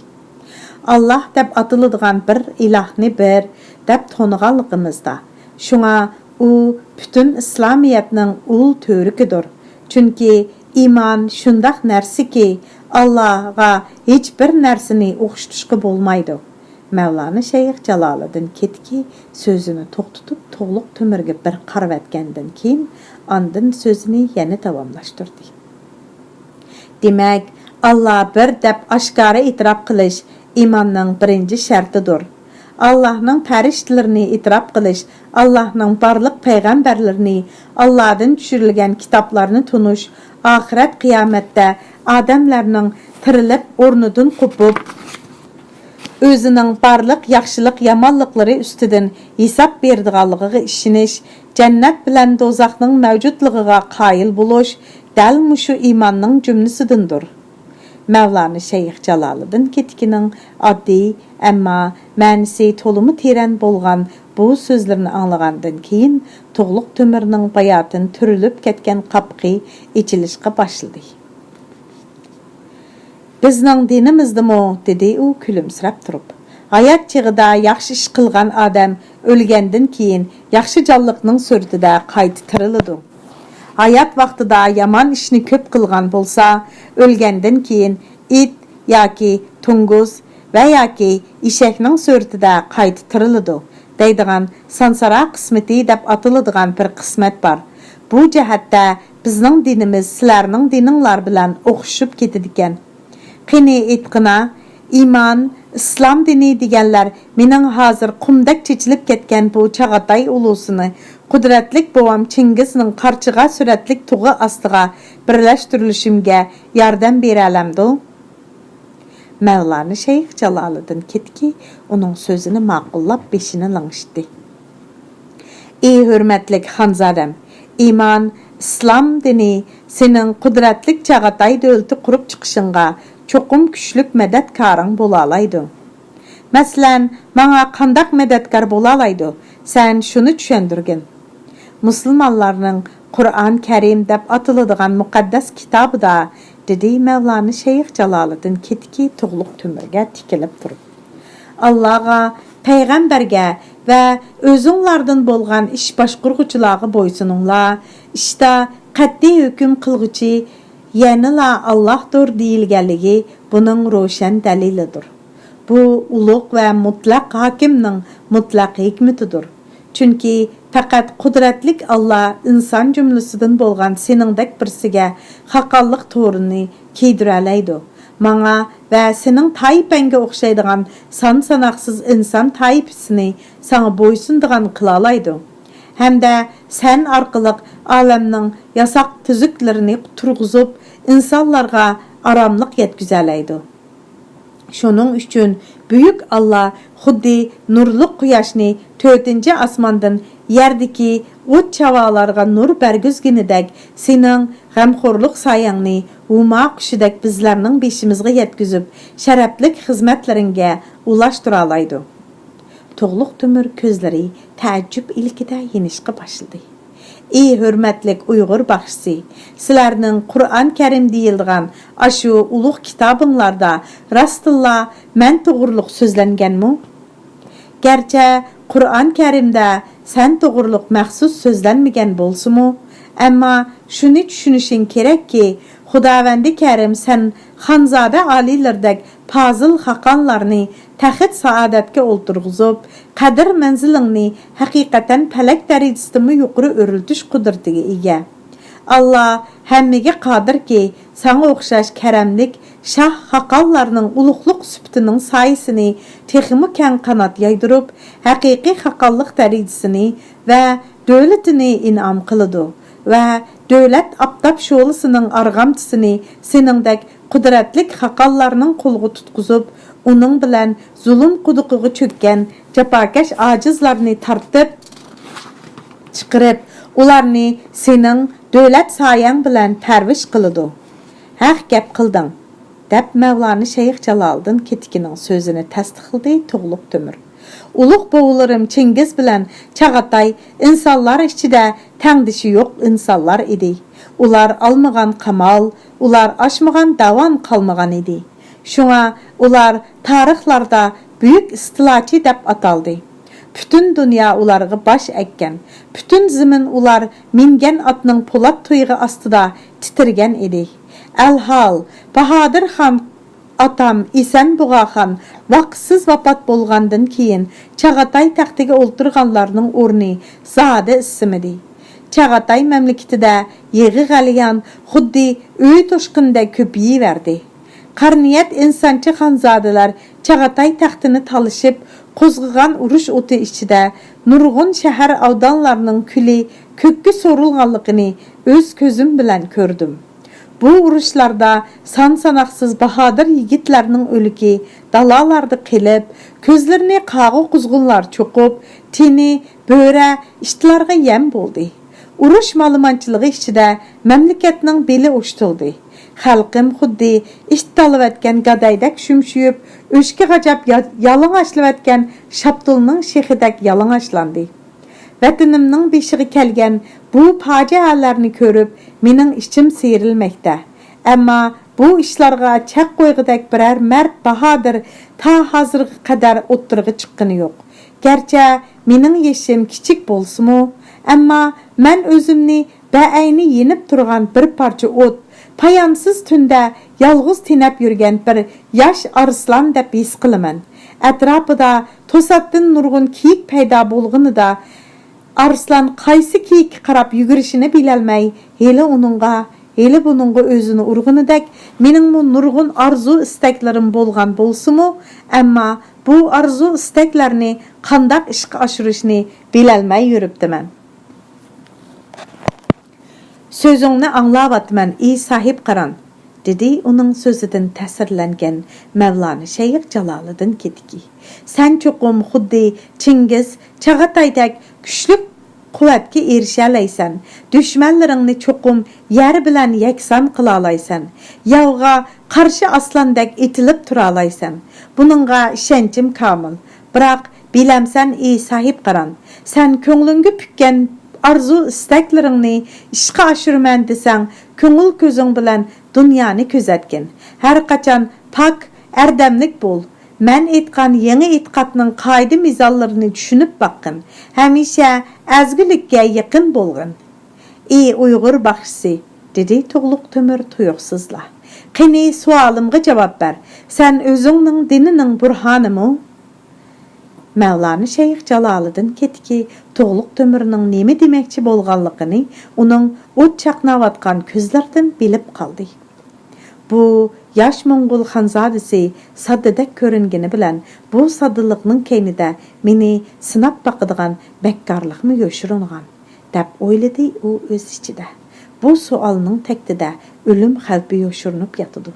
ئاللاھ دەپ ئاتىلىدىغان بىر ئىلاھنى بىر دەپ تونۇغانلىقىمىزدا، شۇڭا ئۇ پۈتۈن ئىسلامىيەتنىڭ ئۇل تۈۋرۈكىدۇر. چۈنكى ئىمان شۇنداق نەرسىكى، ئاللاھقا ھېچبىر نەرسىنى ئوخشىتىشقا بولمايدۇ. مەۋلانا شەيخ جالالىدىن كېتىكى سۆزىنى توختىتىپ، تۇغلۇق تۆمۈرگە بىر قارىۋەتكەندىن كېيىن، ئاندىن سۆزىنى يەنە داۋاملاشتۇردى. دېمەك، ئاللا بىر دەپ ئاشكارا ئېتىراپ قىلىش ئىماننىڭ بىرىنچى شەرتىدۇر. ئاللاھنىڭ پەرىشتىلىرىنى ئېتىراپ قىلىش، ئاللاھنىڭ بارلىق پەيغەمبەرلىرىنى، ئاللادىن چۈشۈرۈلگەن كىتابلارنى تونۇش، ئاخىرەت قىيامەتتە ئادەملەرنىڭ تىرىلىپ ئورنىدىن قوپۇپ، ئۆزىنىڭ بارلىق ياخشىلىق يامانلىقلىرى ئۈستىدىن ھېساب بېرىدىغانلىقىغا ئىشىنىش، جەننەت بىلەن دوزاخنىڭ مەۋجۇتلۇقىغا قايىل بولۇش دەل مۇشۇ ئىماننىڭ جۈملىسىدىندۇر. مەۋلانا شەيخ جالالىدىن كېتىكىنىڭ ئاددىي، ئەمما مەنىسى تولىمۇ تېرەن بولغان بۇ سۆزلىرىنى ئاڭلىغاندىن كېيىن، تۇغلۇق تۆمۈرنىڭ باياتىن تۈرۈلۈپ كەتكەن قاپىقى ئېچىلىشقا باشلىدى. بىزنىڭ دىنىمىزدىمۇ، دېدى ئۇ كۈلۈمسىرەپ تۇرۇپ، ھايات چېغىدا ياخشى ئىش قىلغان ئادەم ئۆلگەندىن كېيىن ياخشى جانلىقنىڭ سۈرىتىدە قايتا تىرىلىدۇ. ھايات ۋاقتىدا يامان ئىشنى كۆپ قىلغان بولسا، ئۆلگەندىن كېيىن ئىت ياكى توڭگۇز ۋە ياكى ئېشەكنىڭ سۈرىتىدە قايتا تىرىلىدۇ، دەيدىغان سانسارا قىسمىتى دەپ ئاتىلىدىغان بىر قىسمەت بار. بۇ جەھەتتە بىزنىڭ دىنىمىز سىلەرنىڭ دىنىڭلار بىلەن ئوخشىشىپ كېتىدىكەن. قېنى ئېيتقىنا، ئىمان، ئىسلام دىنى دېگەنلەر مېنىڭ ھازىر قۇمدەك چېچىلىپ كەتكەن بۇ چاغاتاي ئۇلۇسىنى قۇدرەتلىك بوۋام چىڭگىزنىڭ قارچىغا سۈرەتلىك تۇغى ئاستىغا بىرلەشتۈرۈلۈشۈمگە ياردەم بېرەلەمدۇ؟ مەۋلانا شەيخ جالالىدىن كېتىكى ئۇنىڭ سۆزىنى ماقۇللاپ بېشىنى لىڭشىتتى. ئى ھۆرمەتلىك خانزادەم، ئىمان، ئىسلام دىنى سېنىڭ قۇدرەتلىك چاغاتاي دۆلىتى قۇرۇپ چىقىشىڭغا چوقۇم كۈچلۈك مەدەتكارىڭ بولالايدۇ. مەسىلەن، ماڭا قانداق مەدەتكار بولالايدۇ؟ سەن شۇنى چۈشەندۈرگىن. مۇسۇلمانلارنىڭ قۇرئان كەرىم دەپ ئاتىلىدىغان مۇقەددەس كىتابىدا، دېدى مەۋلانا شەيخ جالالىدىن كېتىكى تۇغلۇق تۆمۈرگە تىكىلىپ تۇرۇپ. ئاللاغا، پەيغەمبەرگە ۋە ئۆزۈڭلاردىن بولغان ئىش باشقۇرغۇچىلارغا بويسۇنۇڭلار، ئىشتا قەتئىي ھۆكۈم قىلغۇچى يەنىلا ئاللاھتۇر دېيىلگەنلىكى بۇنىڭ روشەن دەلىلىدۇر. بۇ ئۇلۇغ ۋە مۇتلەق ھاكىمنىڭ مۇتلەق ھېكمىتىدۇر. چۈنكى پەقەت قۇدرەتلىك ئاللا ئىنسان جۈملىسىدىن بولغان سېنىڭدەك بىرسىگە خاقانلىق تورىنى كىيدۈرەلەيدۇ. ماڭا ۋە سېنىڭ تايپەڭگە ئوخشايدىغان سان-ساناقسىز ئىنسان تايپىسىنى ساڭا بويسۇنىدىغان قىلالايدۇ. ھەمدە سەن ئارقىلىق ئالەمنىڭ ياساق تۈزۈكلىرىنى تۇرغۇزۇپ، ئىنسانلارغا ئاراملىق يەتكۈزەلەيدۇ. شۇنىڭ ئۈچۈن بۈيۈك ئاللا خۇددى نۇرلۇق قۇياشنى تۆتىنچى ئاسماندىن يەردىكى ئوت-چاۋالارغا نۇر بەرگۈزگىنىدەك، سېنىڭ غەمخورلۇق سايەڭنى ھۇما قۇشىدەك بىزلەرنىڭ بېشىمىزغا يەتكۈزۈپ، شەرەپلىك خىزمەتلىرىڭگە ئۇلاشتۇرالايدۇ. تۇغلۇق تۆمۈر كۆزلىرى تەئەججۈپ ئىلكىدە يېنىشقا باشلىدى. ئى ھۆرمەتلىك ئۇيغۇر باخشىسى، سىلەرنىڭ قۇرئان كەرىم دېيىلىدىغان ئاشۇ ئۇلۇغ كىتابىڭلاردا راستتىنلا مەن توغرۇلۇق سۆزلەنگەنمۇ؟ گەرچە قۇرئان كەرىمدە سەن توغرۇلۇق مەخسۇس سۆزلەنمىگەن بولسىمۇ، ئەمما شۇنى چۈشىنىشىڭ كېرەككى، خۇداۋەندى كەرىم سەن خانزادە ئالىيلىرىدەك پازىل خاقانلارنى تەخت سائادەتكە ئولتۇرغۇزۇپ، قەدىر مەنزىلىڭنى ھەقىقەتەن پەلەك دەرىجىسىدىنمۇ يۇقىرى ئۆرلىتىش قۇدرىتىگە ئىگە. ئاللا ھەممىگە قادىركى، ساڭا ئوخشاش كەرەملىك شاھ خاقانلارنىڭ ئۇلۇغلۇق سۈپىتىنىڭ سايىسىنى تېخىمۇ كەڭ قانات يايدۇرۇپ، ھەقىقىي خاقانلىق دەرىجىسىنى ۋە دۆلىتىنى ئىنئام قىلىدۇ ۋە دۆلەت ئاپتاپ شولىسىنىڭ ئارغامچىسىنى سېنىڭدەك قۇدرەتلىك خاقانلارنىڭ قولىغا تۇتقۇزۇپ، ئۇنىڭ بىلەن زۇلۇم قۇدۇقىغا چۆككەن جاپاكەش ئاجىزلارنى تارتىپ چىقىرىپ، ئۇلارنى سېنىڭ دۆلەت سايەڭ بىلەن پەرۋىش قىلىدۇ. ھەق گەپ قىلدىڭ، دەپ مەۋلانا شەيخ جالالىدىن كېتىكىنىڭ سۆزىنى تەستىقلىدى تۇغلۇق تۆمۈر. ئۇلۇغ بوۋىلىرىم چىڭگىز بىلەن چاغاتاي ئىنسانلار ئىچىدە تەڭدىشى يوق ئىنسانلار ئىدى. ئۇلار ئالمىغان قامال، ئۇلار ئاشمىغان داۋان قالمىغان ئىدى. شۇڭا ئۇلار تارىخلاردا بۈيۈك ئىستىلاچى دەپ ئاتالدى. پۈتۈن دۇنيا ئۇلارغا باش ئەگكەن، پۈتۈن زېمىن ئۇلار مىنگەن ئاتنىڭ پولات تۇيىقى ئاستىدا تىترىگەن ئىدى. ئەلھال، باھادىر خان ئاتام ئېسەن بۇغاخان ۋاقىتسىز ۋاپات بولغاندىن كېيىن، چاغاتاي تەختىگە ئولتۇرغانلارنىڭ ئورنى زادى ئىسسىمىدى. چاغاتاي مەملىكىتىدە يېغى غەلىيان خۇددى ئۆي توشقىنىدەك كۆپىيىۋەردى. قارا نىيەت ئىنسانچى خانزادىلەر چاغاتاي تەختىنى تالىشىپ قوزغىغان ئۇرۇش ئوتى ئىچىدە نۇرغۇن شەھەر ئاۋدانلارنىڭ كۈلى كۆككە سورۇلغانلىقىنى ئۆز كۆزۈم بىلەن كۆردۈم. بۇ ئۇرۇشلاردا سان-ساناقسىز باھادىر يىگىتلەرنىڭ ئۆلۈكى دالالاردا قېلىپ، كۆزلىرىنى قاغا-قۇزغۇنلار چوقۇپ، تېنى بۆرە، ئىتلارغا يەم بولدى. ئۇرۇش مالىمانچىلىقى ئىچىدە مەملىكەتنىڭ بېلى ئوشتۇلدى. خەلقىم خۇددى ئىت تالىۋەتكەن گادايدەك شۈمشۈيۈپ، ئۆچكە غاجاپ يا-، يالىڭاچلىۋەتكەن شاپتۇلنىڭ شېخىدەك يالىڭاچلاندى. ۋەتىنىمنىڭ بېشىغا كەلگەن بۇ پاجىئەلەرنى كۆرۈپ، مېنىڭ ئىچىم سىيرىلمەكتە. ئەمما بۇ ئىشلارغا چەك قويغۇدەك بىرەر مەرد باھادىر تا ھازىرغا قەدەر ئوتتۇرىغا چىققىنى يوق. گەرچە مېنىڭ يېشىم كىچىك بولسىمۇ، ئەمما مەن ئۆزۈمنى بەئەينى يېنىپ تۇرغان بىر پارچە ئوت، پايانسىز تۈندە يالغۇز تېنەپ يۈرگەن بىر ياش ئارسلان دەپ ھېس قىلىمەن. ئەتراپىدا توساتتىن نۇرغۇن كېيىك پەيدا بولغىنىدا، ئارسلان قايسى كېيىككە قاراپ يۈگۈرۈشىنى بىلەلمەي، ھېلى ئۇنىڭغا، ھېلى بۇنىڭغا ئۆزىنى ئۇرغىنىدەك، مېنىڭمۇ نۇرغۇن ئارزۇ-ئىستەكلىرىم بولغان بولسىمۇ، ئەمما بۇ ئارزۇ-ئىستەكلەرنى قانداق ئىشقا ئاشۇرۇشنى بىلەلمەي يۈرۈپتىمەن. سۆزۈڭنى ئاڭلاۋاتىمەن، ئى ساھىبقىران، دېدى ئۇنىڭ سۆزىدىن تەسىرلەنگەن مەۋلانا شەيخ جالالىدىن كېتىكى. سەن چوقۇم خۇددى چىڭگىز چاغاتايدەك كۈچلۈك قۇۋۋەتكە ئېرىشەلەيسەن، دۈشمەنلىرىڭنى چوقۇم يەر بىلەن يەكسان قىلالايسەن، ياۋغا قارشى ئاسلاندەك ئېتىلىپ تۇرالايسەن. بۇنىڭغا ئىشەنچىم كامىل. بىراق، بىلەمسەن، ئى ساھىبقىران، سەن كۆڭلۈڭگە پۈككەن ئارزۇ-ئىستەكلىرىڭنى ئىشقا ئاشۇرىمەن دېسەڭ، كۆڭۈل كۆزۈڭ بىلەن دۇنيانى كۆزەتكىن. ھەرقاچان پاك، ئەردەملىك بول. مەن ئېيتقان يېڭى ئېتىقادنىڭ قائىدە-مىزانلىرىنى چۈشىنىپ باققىن. ھەمىشە ئەزگۈلۈككە يېقىن بولغىن. ئى ئۇيغۇر باخشىسى، دېدى تۇغلۇق تۆمۈر تۇيۇقسىزلا. قېنى، سوئالىمغا جاۋاب بەر. سەن ئۆزۈڭنىڭ دىنىنىڭ بۇرھانىمۇ؟ مەۋلانا شەيخ جالالىدىن كېتىكى تۇغلۇق تۆمۈرنىڭ نېمە دېمەكچى بولغانلىقىنى ئۇنىڭ ئوت چاقناۋاتقان كۆزلىرىدىن بىلىپ قالدى. بۇ ياش موڭغۇل خانزادىسى ساددىدەك كۆرۈنگىنى بىلەن، بۇ ساددىلىقنىڭ كەينىدە مېنى سىناپ باقىدىغان بەككارلىقمۇ يوشۇرۇنغان، دەپ ئويلىدى ئۇ ئۆز ئىچىدە. بۇ سوئالنىڭ تەكتىدە ئۆلۈم خەۋپى يوشۇرۇنۇپ ياتىدۇ.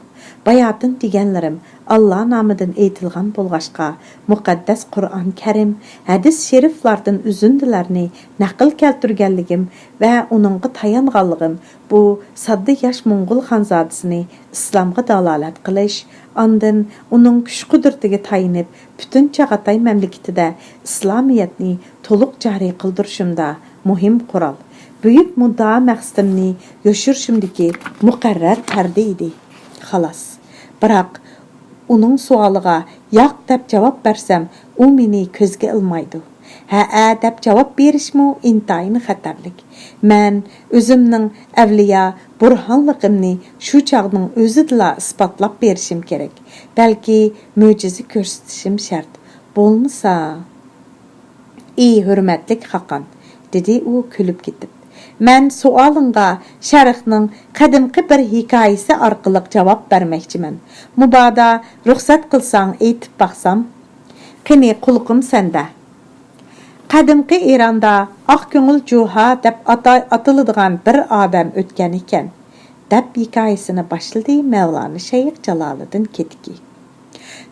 باياتىن دېگەنلىرىم ئاللا نامىدىن ئېيتىلغان بولغاچقا، مۇقەددەس قۇرئان كەرىم، ھەدىس شېرىفلاردىن ئۈزۈندىلەرنى نەقىل كەلتۈرگەنلىكىم ۋە ئۇنىڭغا تايانغانلىقىم بۇ ساددا ياش موڭغۇل خانزادىسىنى ئىسلامغا دالالەت قىلىش، ئاندىن ئۇنىڭ كۈچ-قۇدرىتىگە تايىنىپ، پۈتۈن چاغاتاي مەملىكىتىدە ئىسلامىيەتنى تولۇق جارى قىلدۇرۇشۇمدا مۇھىم قورال، بۈيۈك مۇددىئا مەقسىتىمنى يوشۇرۇشۇمدىكى مۇقەررەر پەردە ئىدى. خالاس. بىراق، ئۇنىڭ سوئالىغا ياق دەپ جاۋاب بەرسەم، ئۇ مېنى كۆزگە ئىلمايدۇ. ھەئە دەپ جاۋاب بېرىشمۇ ئىنتايىن خەتەرلىك. مەن ئۆزۈمنىڭ ئەۋلىيا بۇرھانلىقىمنى شۇ چاغنىڭ ئۆزىدىلا ئىسپاتلاپ بېرىشىم كېرەك. بەلكى مۆجىزە كۆرسىتىشىم شەرت. بولمىسا. ئى ھۆرمەتلىك خاقان، دېدى ئۇ كۈلۈپ كېتىپ. مەن سوئالىڭغا شەرقنىڭ قەدىمكى بىر ھېكايىسى ئارقىلىق جاۋاب بەرمەكچىمەن. مۇبادا رۇخسەت قىلساڭ ئېيتىپ باقسام. قېنى، قۇلىقىم سەندە. قەدىمكى ئىراندا ئاق كۆڭۈل جۇھا دەپ ئاتا-، ئاتىلىدىغان بىر ئادەم ئۆتكەن ئىكەن، دەپ ھېكايىسىنى باشلىدى مەۋلانا شەيخ جالالىدىن كېتىكى.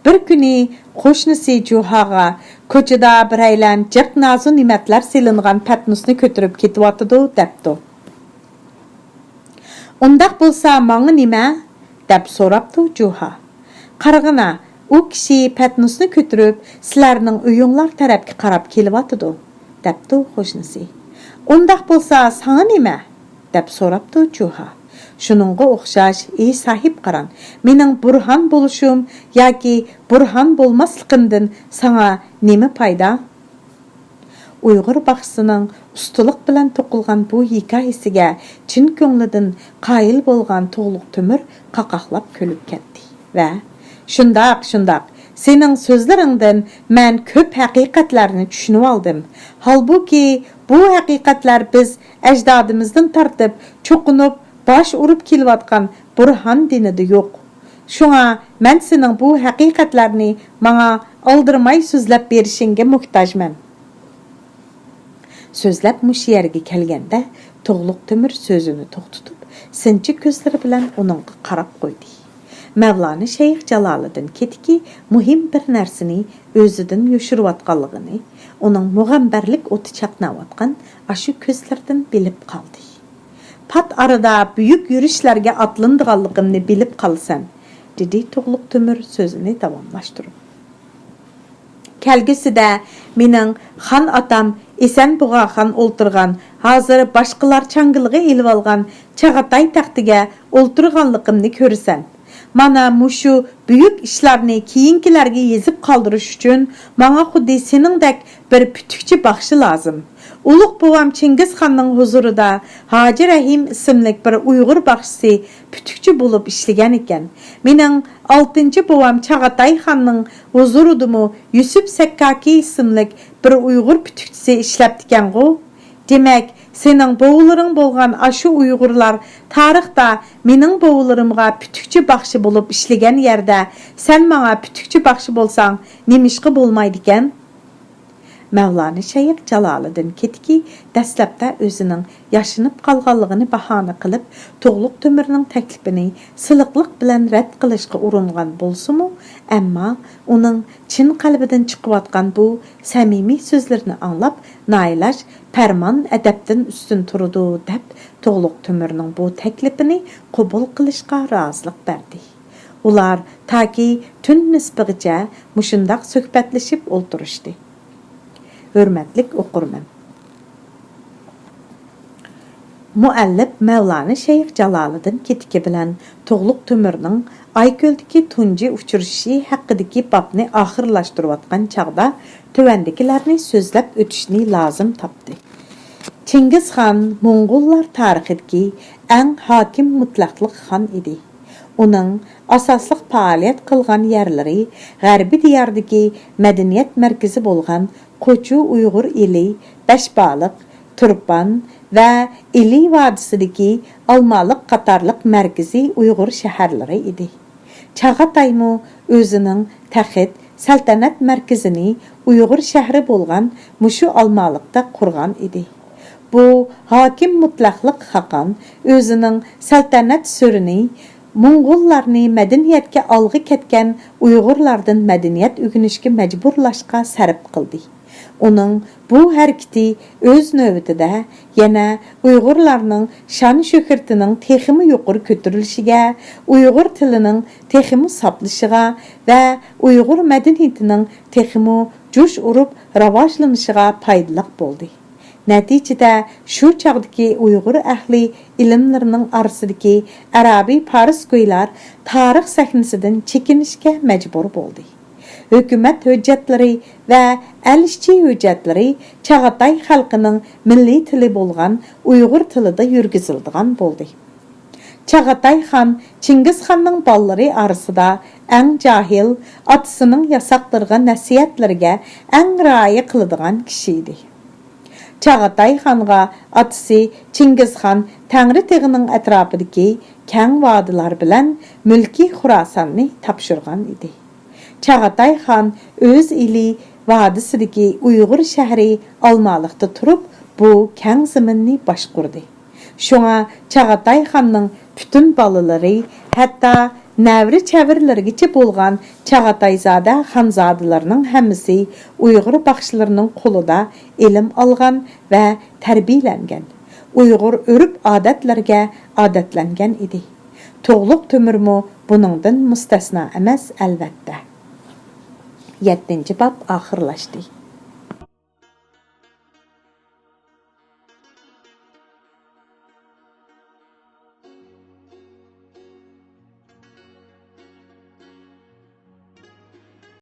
بىر كۈنى قوشنىسى جۇھاغا كوچىدا بىرەيلەن جىق نازۇ نېمەتلەر سېلىنغان پەتنۇسنى كۆتۈرۈپ كېتىۋاتىدۇ، دەپتۇ. ئۇنداق بولسا ماڭا نېمە؟ دەپ سوراپتۇ جۇھا. قارىغىنا، ئۇ كىشى پەتنۇسنى كۆتۈرۈپ سىلەرنىڭ ئۆيۈڭلار تەرەپكە قاراپ كېلىۋاتىدۇ، دەپتۇ قوشنىسى. ئۇنداق بولسا ساڭا نېمە؟ دەپ سوراپتۇ جۇھا. شۇنىڭغا ئوخشاش، ئى ساھىبقاران، مېنىڭ بۇرھان بولۇشۇم ياكى بۇرھان بولماسلىقىمدىن ساڭا نېمە پايدا؟ ئۇيغۇر باخشىسىنىڭ ئۇستىلىق بىلەن توقۇلغان بۇ ھېكايىسىگە چىن كۆڭلىدىن قايىل بولغان تۇغلۇق تۆمۈر قاقاقلاپ كۈلۈپ كەتتى ۋە، شۇنداق، شۇنداق، سېنىڭ سۆزلىرىڭدىن مەن كۆپ ھەقىقەتلەرنى چۈشىنىۋالدىم. ھالبۇكى، بۇ ھەقىقەتلەر بىز ئەجدادىمىزدىن تارتىپ چوقۇنۇپ باش ئۇرۇپ كېلىۋاتقان بۇرھان دىنىدا يوق. شۇڭا مەن سېنىڭ بۇ ھەقىقەتلەرنى ماڭا ئالدىرىماي سۆزلەپ بېرىشىڭگە موھتاجمەن. سۆزلەپ مۇشۇ يەرگە كەلگەندە، تۇغلۇق تۆمۈر سۆزىنى توختىتىپ، سىنچى كۆزلىرى بىلەن ئۇنىڭغا قاراپ قويدى. مەۋلانا شەيخ جالالىدىن كېتىكى مۇھىم بىر نەرسىنى ئۆزىدىن يوشۇرۇۋاتقانلىقىنى ئۇنىڭ مۇغەمبەرلىك ئوتى چاقناۋاتقان ئاشۇ كۆزلىرىدىن بىلىپ قالدى. پات ئارىدا بۈيۈك يۈرۈشلەرگە ئاتلىنىدىغانلىقىمنى بىلىپ قالىسەن، دېدى تۇغلۇق تۆمۈر سۆزىنى داۋاملاشتۇرۇپ. كەلگۈسىدە مېنىڭ خان ئاتام ئېسەن بۇغاخان ئولتۇرغان، ھازىر باشقىلار چاڭگىلىغا ئېلىۋالغان چاغاتاي تەختىگە ئولتۇرغانلىقىمنى كۆرىسەن. مانا مۇشۇ بۈيۈك ئىشلارنى كېيىنكىلەرگە يېزىپ قالدۇرۇش ئۈچۈن ماڭا خۇددى سېنىڭدەك بىر پۈتۈكچى باخشى لازىم. ئۇلۇغ بوۋام چىڭگىزخاننىڭ ھۇزۇرىدا ھاجى رەھىم ئىسىملىك بىر ئۇيغۇر باخشىسى پۈتۈكچى بولۇپ ئىشلىگەن ئىكەن. مېنىڭ ئالتىنچى بوۋام چاغاتاي خاننىڭ ھۇزۇرىدىمۇ يۈسۈپ سەككاكى ئىسىملىك بىر ئۇيغۇر پۈتۈكچىسى ئىشلەپتىكەنغۇ؟ دېمەك، سېنىڭ بوۋىلىرىڭ بولغان ئاشۇ ئۇيغۇرلار تارىختا مېنىڭ بوۋىلىرىمغا پۈتۈكچى باخشى بولۇپ ئىشلىگەن يەردە سەن ماڭا پۈتۈكچى باخشى بولساڭ نېمىشقا بولمايدىكەن؟ مەۋلانا شەيخ جالالىدىن كېتىكى دەسلەپتە ئۆزىنىڭ ياشىنىپ قالغانلىقىنى باھانە قىلىپ، تۇغلۇق تۆمۈرنىڭ تەكلىپىنى سىلىقلىق بىلەن رەت قىلىشقا ئۇرۇنغان بولسىمۇ، ئەمما ئۇنىڭ چىن قەلبىدىن چىقىۋاتقان بۇ سەمىمىي سۆزلىرىنى ئاڭلاپ، نائىلاج پەرمان ئەدەپتىن ئۈستۈن تۇرىدۇ، دەپ تۇغلۇق تۆمۈرنىڭ بۇ تەكلىپىنى قوبۇل قىلىشقا رازىلىق بەردى. ئۇلار تاكى تۈن نىسپىغىچە مۇشۇنداق سۆھبەتلىشىپ ئولتۇرۇشتى. ھۆرمەتلىك ئوقۇرمەن! مۇئەللىپ مەۋلانا شەيخ جالالىدىن كېتىكى بىلەن تۇغلۇق تۆمۈرنىڭ ئايكۆلدىكى تۇنجى ئۇچرىشىشى ھەققىدىكى بابنى ئاخىرلاشتۇرۇۋاتقان چاغدا تۆۋەندىكىلەرنى سۆزلەپ ئۆتۈشنى لازىم تاپتى. چىڭگىزخان موڭغۇللار تارىخىدىكى ئەڭ ھاكىم مۇتلەقلىق خان ئىدى. ئۇنىڭ ئاساسلىق پائالىيەت قىلغان يەرلىرى غەربىي دىياردىكى مەدەنىيەت مەركىزى بولغان قوچۇ ئۇيغۇر ئېلى، بەشبالىق، تۇرپان ۋە ئىلى ۋادىسىدىكى ئالمالىق قاتارلىق مەركىزىي ئۇيغۇر شەھەرلىرى ئىدى. چاغاتايمۇ ئۆزىنىڭ تەخت، سەلتەنەت مەركىزىنى ئۇيغۇر شەھىرى بولغان مۇشۇ ئالمالىقتا قۇرغان ئىدى. بۇ ھاكىم مۇتلەقلىق خاقان ئۆزىنىڭ سەلتەنەت سۈرىنى موڭغۇللارنى مەدەنىيەتكە ئالغا كەتكەن ئۇيغۇرلاردىن مەدەنىيەت ئۆگىنىشكە مەجبۇرلاشقا سەرپ قىلدى. ئۇنىڭ بۇ ھەرىكىتى ئۆز نۆۋىتىدە يەنە ئۇيغۇرلارنىڭ شان-شۆھرىتىنىڭ تېخىمۇ يۇقىرى كۆتۈرۈلۈشىگە، ئۇيغۇر تىلىنىڭ تېخىمۇ ساپلىشىغا ۋە ئۇيغۇر مەدەنىيىتىنىڭ تېخىمۇ جۇش ئۇرۇپ راۋاجلىنىشىغا پايدىلىق بولدى. نەتىجىدە، شۇ چاغدىكى ئۇيغۇر ئەھلى ئىلىملىرىنىڭ ئارىسىدىكى ئەرەبىي پارسگويلار تارىخ سەھنىسىدىن چېكىنىشكە مەجبۇر بولدى. ھۆكۈمەت ھۆججەتلىرى ۋە ئەل ئىچى ھۆججەتلىرى چاغاتاي خەلقىنىڭ مىللىي تىلى بولغان ئۇيغۇر تىلىدا يۈرگۈزۈلىدىغان بولدى. چاغاتاي خان چىڭگىزخاننىڭ بالىلىرى ئارىسىدا ئەڭ جاھىل، ئاتىسىنىڭ ياساقلىرىغا، نەسىھەتلىرىگە ئەڭ رىئايە قىلىدىغان كىشى ئىدى. چاغاتاي خانغا ئاتىسى چىڭگىزخان تەڭرىتېغىنىڭ ئەتراپىدىكى كەڭ ۋادىلار بىلەن مۈلكىي خۇراساننى تاپشۇرغان ئىدى. چاغاتاي خان ئۆز ئېلى ۋادىسىدىكى ئۇيغۇر شەھىرى ئالمالىقتا تۇرۇپ، بۇ كەڭ زېمىننى باشقۇردى. شۇڭا چاغاتاي خاننىڭ پۈتۈن بالىلىرى، ھەتتا نەۋرە-چەۋرىلىرىگىچە بولغان چاغاتايزادە خانزادىلىرىنىڭ ھەممىسى ئۇيغۇر باخشىلىرىنىڭ قولىدا ئىلىم ئالغان ۋە تەربىيەلەنگەن، ئۇيغۇر ئۆرپ-ئادەتلىرىگە ئادەتلەنگەن ئىدى. تۇغلۇق تۆمۈرمۇ بۇنىڭدىن مۇستەسنا ئەمەس، ئەلۋەتتە. يەتتىنچى باب ئاخىرلاشتى.